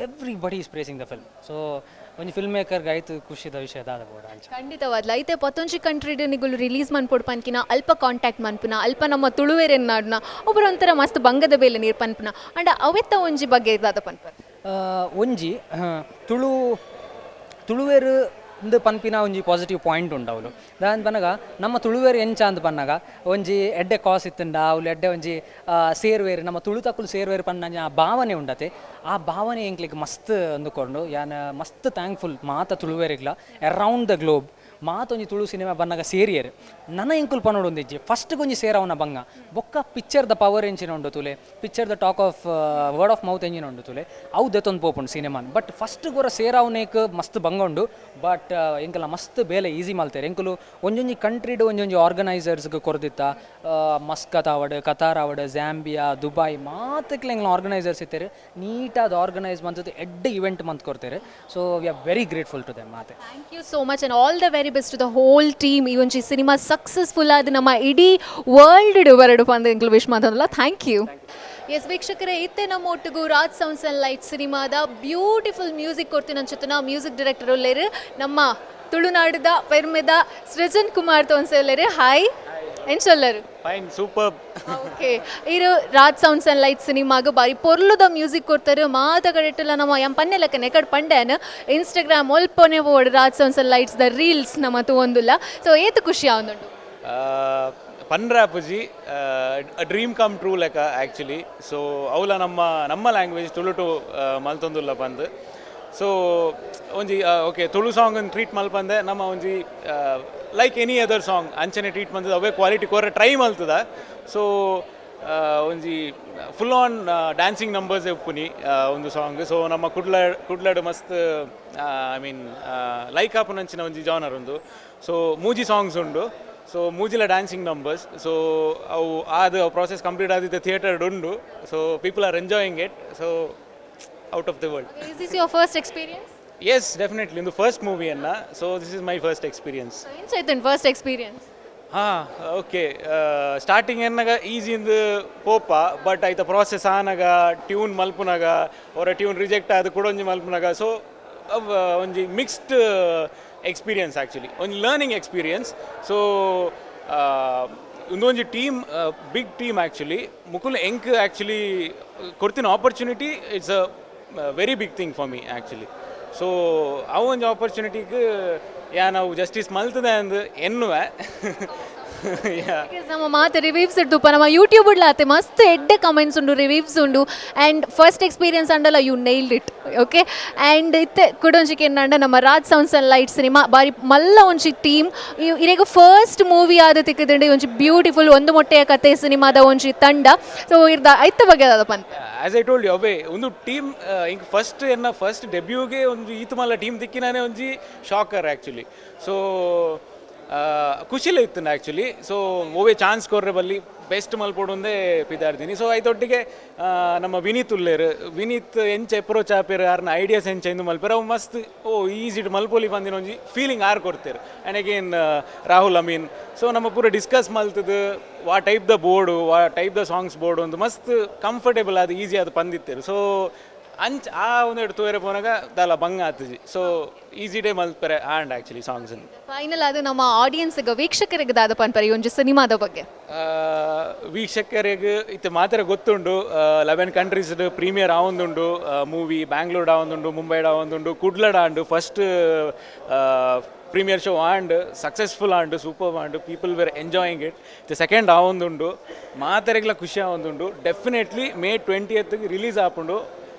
[SPEAKER 6] everybody is praising the film. So ಒಂಜಿ ಫಿಲ್ಮ್ ಮೇಕರ್ಗೆ ಆಯ್ತು ಖುಷಿದ ವಿಷಯ ದಾದ ಬೋಡ ಅಂಚ.
[SPEAKER 1] ಖಂಡಿತವಾದ್ಲ ಐತೆ 11 ಕಂಟ್ರಿಡ್ ನಿಗುಲು ರಿಲೀಸ್ ಮನ್ಪೊಡು ಪನ್ಕಿನ ಅಲ್ಪ ಕಾಂಟ್ಯಾಕ್ಟ್ ಮನ್ಪುನ ಅಲ್ಪ ನಮ್ಮ ತುಳುವೆರೆನ್ ನಾಡ್ನ ಒಬ್ಬರು ಒಂಥರ ಮಸ್ತ್ ಬಂಗದ ಬೇಲೆ ನೀರು ಪನ್ಪುನ ಅಂಡ ಅವೆತ್ತ ಒಂಜಿ ಬಗ್ಗೆ ದಾದ ಪನ್ಪರ್?
[SPEAKER 6] ಒಂಜಿ ತುಳುವೆರು ಇಂದು ಪನ್ಪಿನ ಒಂಜಿ ಪಾಸಿಟಿವ್ ಪಾಯಿಂಟ್ ಉಂಡು ಅವಳು. ದಾನ್ ಪನ್ನಗ ನಮ್ಮ ತುಳುವೆರು ಎಂಚ ಅಂದ್ ಪನ್ನಗ ಒಂಜಿ ಎಡ್ಡೆ ಕಾಸ್ ಇತ್ತುಂಡ ಅವಳು ಎಡ್ಡೆ ಒಂಜಿ ಸೇರುವೇರು ನಮ್ಮ ತುಳು ತಕ್ಕುಲು ಸೇರುವೇರು ಪನ್ನ ಆ ಭಾವನೆ ಉಂಡತೆ. ಆ ಭಾವನೆ ಎಂಕ್ಲಿಗೆ ಮಸ್ತ್ ಅಂದುಕೊಂಡು ಯಾನ್ ಮಸ್ತ್ ಥ್ಯಾಂಕ್ಫುಲ್ ಮಾತ ತುಳುವೆರಿಗ್ಲ ಅರೌಂಡ್ the globe ಮಾತೊಂಜಿ ತುಳು ಸಿನಿಮಾ ಬನ್ನಗ ಸೇರಿಯರು. ನನ್ನ ಎಂಕುಲು ಪನೋಡು ಒಂದಿಜ್ಜಿ ಫಸ್ಟ್ ಒಂಜಿ ಸೇರವನ ಬಂಗ ಬೊಕ್ಕ ಪಿಕ್ಚರ್ದ ಪವರ್ ಎಂಚಿನ ಉಂಡು ತುಲೆ, ಪಿಕ್ಚರ್ದ talk of word of mouth ಎಂಜಿನ ಉಂಡು ತುಲೆ ಅವು ದೆತ್ತೊಂದು ಪೋಪುಂಡು ಸಿನಿಮಾನ್. ಬಟ್ ಫಸ್ಟ್ ಗೊರ ಸೇರವನೇಕ್ ಮಸ್ತ್ ಬಂಗ ಉಂಡು. ಬಟ್ ಎಂಕಲ ಮಸ್ತ್ ಬೇಲೆ ಈಸಿ ಮಲ್ತೇರು ಎಂಕುಲು. ಒಂಜೊಂಜಿ ಕಂಟ್ರಿಡ್ ಒಂಜೊಂಜಿ ಆರ್ಗನೈಸರ್ಸ್ಗೆ ಕೊರ್ದಿತ್ತ ಮಸ್ಕತ್ ಆವಡ್, ಕತಾರ್ ಆವಡ್, ಝಾಂಬಿಯಾ, ದುಬೈ ಮಾತಕ್ಲೆ ಎಂಕ್ಲ ಆರ್ಗನೈಸರ್ಸ್ ಇತ್ತೇರು. ನೀಟಾದ ಆರ್ಗನೈಸ್ ಮಂತದ್ದು ಎಡ್ಡೆ ಇವೆಂಟ್ ಮಂತ್ ಕೊಡ್ತೇರು. So we are very grateful to them ಮಾತೆ.
[SPEAKER 1] Thank you so much and all the very best to the whole team. ಈ ಒಂಜಿ ಸಿನಿಮಾ ಸಕ್ಸಸ್ಫುಲ್ ಆದ ನಮ್ಮ ಇಡೀ ವರ್ಲ್ಡ್ ಬರಡು ಪಂದ್ ಎಂಕ್ಲು ವಿಶ್ ಮಾತಲ್ಲ. Thank U. S ವೀಕ್ಷಕರೇ, ಇತ್ತೆ ನಮ್ಮ ಒಟ್ಟಿಗೂ ರಾಜ್ ಸೌಂಡ್ಸ್ ಆ್ಯಂಡ್ ಲೈಟ್ ಸಿನಿಮಾದ ಬ್ಯೂಟಿಫುಲ್ ಮ್ಯೂಸಿಕ್ ಕೊಡ್ತೀನಿ ಅನ್ಸುತ್ತೆ ಮ್ಯೂಸಿಕ್ ಡೈರೆಕ್ಟರ್ ಒಲ್ಲೇರು ನಮ್ಮ ತುಳುನಾಡದ ಪೆರ್ಮೆದ ಸೃಜನ್ ಕುಮಾರ್ ತೋನ್ಸೆಲ್ಲೇರು. ಹಾಯ್, ಎಂಚೊಲ್ಲರು?
[SPEAKER 15] Fine, super.
[SPEAKER 1] Okay, ಇರು ರಾಜ್ ಸೌಂಡ್ಸ್ ಆ್ಯಂಡ್ ಲೈಟ್ ಸಿನಿಮಾಗ ಬಾರಿ ಪೊರ್ಲುದ ಮ್ಯೂಸಿಕ್ ಕೊಡ್ತಾರೆ. ಮಾತ ಕಡೆಟ್ಟಲ್ಲ ನಮ್ಮ ಎಂ ಪನ್ನೆಲಕ್ಕನೆ ಕಡೆ ಪಂಡ್ಯಾನ Instagram ಒಲ್ಪನೆ board Raj sounds and lights the reels ನಮ್ಮ ತೂವೊಂದುಲ್ಲ. ಸೊ ಏತು ಖುಷಿ ಆವೊಂದುಂಡು?
[SPEAKER 15] ಪನ್ರಾಪುಜಿ ಡ್ರೀಮ್ ಕಮ್ ಟ್ರೂ ಲೆಕ್ಕ ಆ್ಯಕ್ಚುಲಿ. ಸೊ ಅವಲ ನಮ್ಮ ನಮ್ಮ ಲ್ಯಾಂಗ್ವೇಜ್ ತುಳುಟು ಮಲ್ತೊಂದುಲ್ಲ ಪಂದ್. ಸೊ ಒಂಜಿ ಓಕೆ ತುಳು ಸಾಂಗ್ ಟ್ರೀಟ್ ಮಲ್ಪಂದೆ ನಮ್ಮ ಒಂಜಿ ಲೈಕ್ ಎನಿ ಅದರ್ ಸಾಂಗ್ ಅಂಚನೆ ಟ್ರೀಟ್ ಮಂತದ ಅವೇ ಕ್ವಾಲಿಟಿ ಕೊರ ಟ್ರೈ ಮಲ್ತದ. ಸೊ ಒಂಜಿ ಫುಲ್ ಆನ್ ಡ್ಯಾನ್ಸಿಂಗ್ ನಂಬರ್ಸ್ ಉಪ್ಪುನಿ ಒಂದು ಸಾಂಗ್. ಸೊ ನಮ್ಮ ಕುಡ್ಲ ಕುಡ್ಲಡ್ ಮಸ್ತ್, I mean, like ಆಪುನಂಚಿನ ಒಂಜಿ ಜಾನರ್ ಉಂದು. ಸೊ ಮೂಜಿ ಸಾಂಗ್ಸ್ ಉಂಡು. ಸೊ ಮೂಜಿಲ ಡ್ಯಾನ್ಸಿಂಗ್ ನಂಬರ್ಸ್. ಸೊ ಅವು ಆದ ಪ್ರಾಸೆಸ್ ಕಂಪ್ಲೀಟ್ ಆದಿತ್ತೆ, ಥಿಯೇಟರ್ ಉಂಡು. So people are enjoying it, so out of the world.
[SPEAKER 1] Is this your first experience?
[SPEAKER 15] Yes, definitely. ಇಂದು ಫಸ್ಟ್ ಮೂವಿಯನ್ನ. So this is my first experience.
[SPEAKER 1] ಎಂಚ ಫಸ್ಟ್ ಎಕ್ಸ್ಪೀರಿಯನ್ಸ್?
[SPEAKER 15] ಹಾಂ, ಓಕೆ. ಸ್ಟಾರ್ಟಿಂಗ್ ಎನ್ನಗ ಈಸಿ ಇಂದು ಪೋಪ, ಬಟ್ ಐತ ಪ್ರಾಸೆಸ್ ಆನಗ, ಟ್ಯೂನ್ ಮಲ್ಪುನಗ, ಅವರ ಟ್ಯೂನ್ ರಿಜೆಕ್ಟ್ ಆದ ಕುಡೊಂಜಿ ಮಲ್ಪುನಗ, ಸೊ ಅವ್ ಒಂಜಿ ಮಿಕ್ಸ್ಡ್ ಎಕ್ಸ್ಪೀರಿಯನ್ಸ್ ಆ್ಯಕ್ಚುಲಿ, ಒಂಜಿ ಲರ್ನಿಂಗ್ ಎಕ್ಸ್ಪೀರಿಯನ್ಸ್. ಸೊ ಒಂದೊಂಜಿ ಟೀಮ್, ಬಿಗ್ ಟೀಮ್ ಆ್ಯಕ್ಚುಲಿ. ಮುಕುಲ್ ಎಂಕ್ ಆ್ಯಕ್ಚುಲಿ ಕೊಡ್ತಿನ opportunity, it's a very big thing for me actually. So ಅವು ಒಂಜಿ ಆಪರ್ಚುನಿಟಿಗೆ ಯಾ ನಾವು ಜಸ್ಟಿಸ್ ಮಲ್ತದೆ ಅಂದ್ ಎನ್ನುವೆ.
[SPEAKER 1] Because ನಮ್ಮ ಮಾತು ರಿವ್ಯೂಸ್ ಇಡ್ದುಪ್ಪ, ನಮ್ಮ ಯೂಟ್ಯೂಬ್ ಆತೆ ಮಸ್ತ್ ಎಡ್ಡೆ ಕಮೆಂಟ್ಸ್ ಉಂಡು, ರಿವ್ಯೂಸ್ ಉಂಡು. ಆ್ಯಂಡ್ ಫಸ್ಟ್ ಎಕ್ಸ್ಪೀರಿಯನ್ಸ್ ಅಂಡಲ್ಲ, you nailed it, okay. And ಇತ್ತೆ ಕುಡೊಂಜಿಕೆ ಏನಂಡ, ನಮ್ಮ Raj sounds and light cinema ಬಾರಿ ಮಲ್ಲ ಒಂಜಿ ಟೀಮ್. ಇರೆಗ್ ಫಸ್ಟ್ ಮೂವಿ ಆದ ತಿಕ್ಕದಂಡೆ ಒಂಜಿ ಬ್ಯೂಟಿಫುಲ್ ಒಂದು ಮೊಟ್ಟೆಯ ಕತೆ ಸಿನಿಮಾದ ಒಂಜಿ ತಂಡ. ಸೊ ಇರ್ದ ಐತ ಬಗ್ಗೆ ದಾದಪ್ಪ ಅಂತ?
[SPEAKER 15] ಆಸ್ I told you, ಅವೇ ಒಂದು ಟೀಮ್ ಇಂಕ್ ಫಸ್ಟ್ ಎನ್ನ ಫಸ್ಟ್ ಡೆಬ್ಯೂಗೆ ಒಂದು ಈತ ಮಲ್ಲ ಟೀಮ್ ತಿಕ್ಕಿನಾನೆ ಒಂಜಿ ಶಾಕರ್ ಆ್ಯಕ್ಚುಲಿ. ಸೊ ಖುಷಿಲೇ ಇತ್ತು ಆ್ಯಕ್ಚುಲಿ. ಸೊ ಓವೇ ಚಾನ್ಸ್ ಕೊರ್ರೆ ಬಲ್ಲಿ, ಬೆಸ್ಟ್ ಮಲ್ಪೊಡೊಂದೇ ಪಿದಾರ್ದಿನಿ. ಸೊ ಐತೊಟ್ಟಿಗೆ ನಮ್ಮ ವಿನೀತ್ ಉಲ್ಲೇರು. ವಿನೀತ್ ಎಂಚ ಅಪ್ರೋಚ್ ಆಪೇರು, ಆರ್ನ ಐಡಿಯಾಸ್ ಎಂಚ ಇಂದು ಮಲ್ಪೇರು, ಅವು ಮಸ್ತ್ ಓ ಈಸಿ ಮಲ್ಪೊಲಿ ಬಂದಿನ ಒಂಜಿ ಫೀಲಿಂಗ್ ಆರ್ ಕೊಡ್ತೇರು. And again Rahul Amin. So ನಮ್ಮ ಪೂರ ಡಿಸ್ಕಸ್ ಮಲ್ತದು, ವಾ ಟೈಪ್ the board, ವಾ ಟೈಪ್ the songs board ಒಂದು ಮಸ್ತ್ ಕಂಫರ್ಟೇಬಲ್ ಅದು ಈಸಿ ಅದು ಪಂದಿತ್ತೇರು. ಸೊ ಅಂಚ ಆ ಒಂದೆರಡು ತೂಯರೆ ಪೋನಾಗ ದಾಲ ಬಂಗ ಆತಜಿ. ಸೊ ಈಸಿ ಡೇ ಮಲ್ಪರೆ ಆ್ಯಂಡ್ ಆ್ಯಕ್ಚುಲಿ ಸಾಂಗ್ಸ್.
[SPEAKER 1] ಫೈನಲ್ ಅದು ನಮ್ಮ ಆಡಿಯನ್ಸ್ಗೆ, ವೀಕ್ಷಕರಿಗೆ ದಾದ ಪನ್ಪರೆ ಈ ಒಂಜಿ ಸಿನಿಮಾದ ಬಗ್ಗೆ?
[SPEAKER 15] ವೀಕ್ಷಕರಿಗೆ ಇತ್ತೆ ಮಾತ್ರ ಗೊತ್ತುಂಡು, 11 ಕಂಟ್ರೀಸ್ ಪ್ರೀಮಿಯರ್ ಆವೊಂದುಂಡು ಮೂವಿ. ಬ್ಯಾಂಗ್ಳೂರ್ ಆವೊಂದುಂಡು, ಮುಂಬೈಡ್ ಆವೊಂದುಂಡು, ಕುಡ್ಲಡ್ ಆಂಡು. ಫಸ್ಟ್ ಪ್ರೀಮಿಯರ್ ಶೋ ಆಂಡ್ ಸಕ್ಸಸ್ಫುಲ್ ಆಂಡ್, ಸೂಪರ್ ಆಂಡ್, people were enjoying it. The second ಆವೊಂದುಂಡು, ಮಾತೆರೆಗ್ಲ ಖುಷಿ ಆವೊಂದುಂಡು. ಡೆಫಿನೆಟ್ಲಿ ಮೇ 20ಗೆ ರಿಲೀಸ್ ಆಪುಂಡು.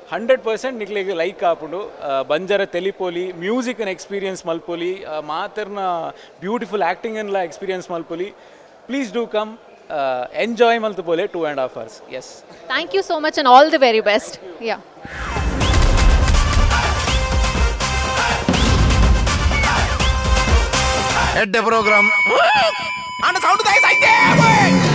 [SPEAKER 15] 100% ನಿಕ್ಲೆಗ್ ಲೈಕ್ ಆಪುಂಡು. ಬಂಜರ ತೆಲಿಪೋಲಿ, ಮ್ಯೂಸಿಕ್ನ ಎಕ್ಸ್ಪೀರಿಯನ್ಸ್ ಮಲ್ಪೊಲಿ, ಮಾತೆರ್ನ ಬ್ಯೂಟಿಫುಲ್ ಆ್ಯಕ್ಟಿಂಗ್ ಎಕ್ಸ್ಪೀರಿಯನ್ಸ್ ಮಲ್ಪೊಲಿ. ಪ್ಲೀಸ್ do come, enjoy ಮಲ್ತು ಪೋಲೆ 2.5 hours. Yes.
[SPEAKER 1] Thank you so much and all the very best, yeah.
[SPEAKER 9] ಎಡ್ಡೆ ಪ್ರೋಗ್ರಾಮ್. ಸೌಂಡ್.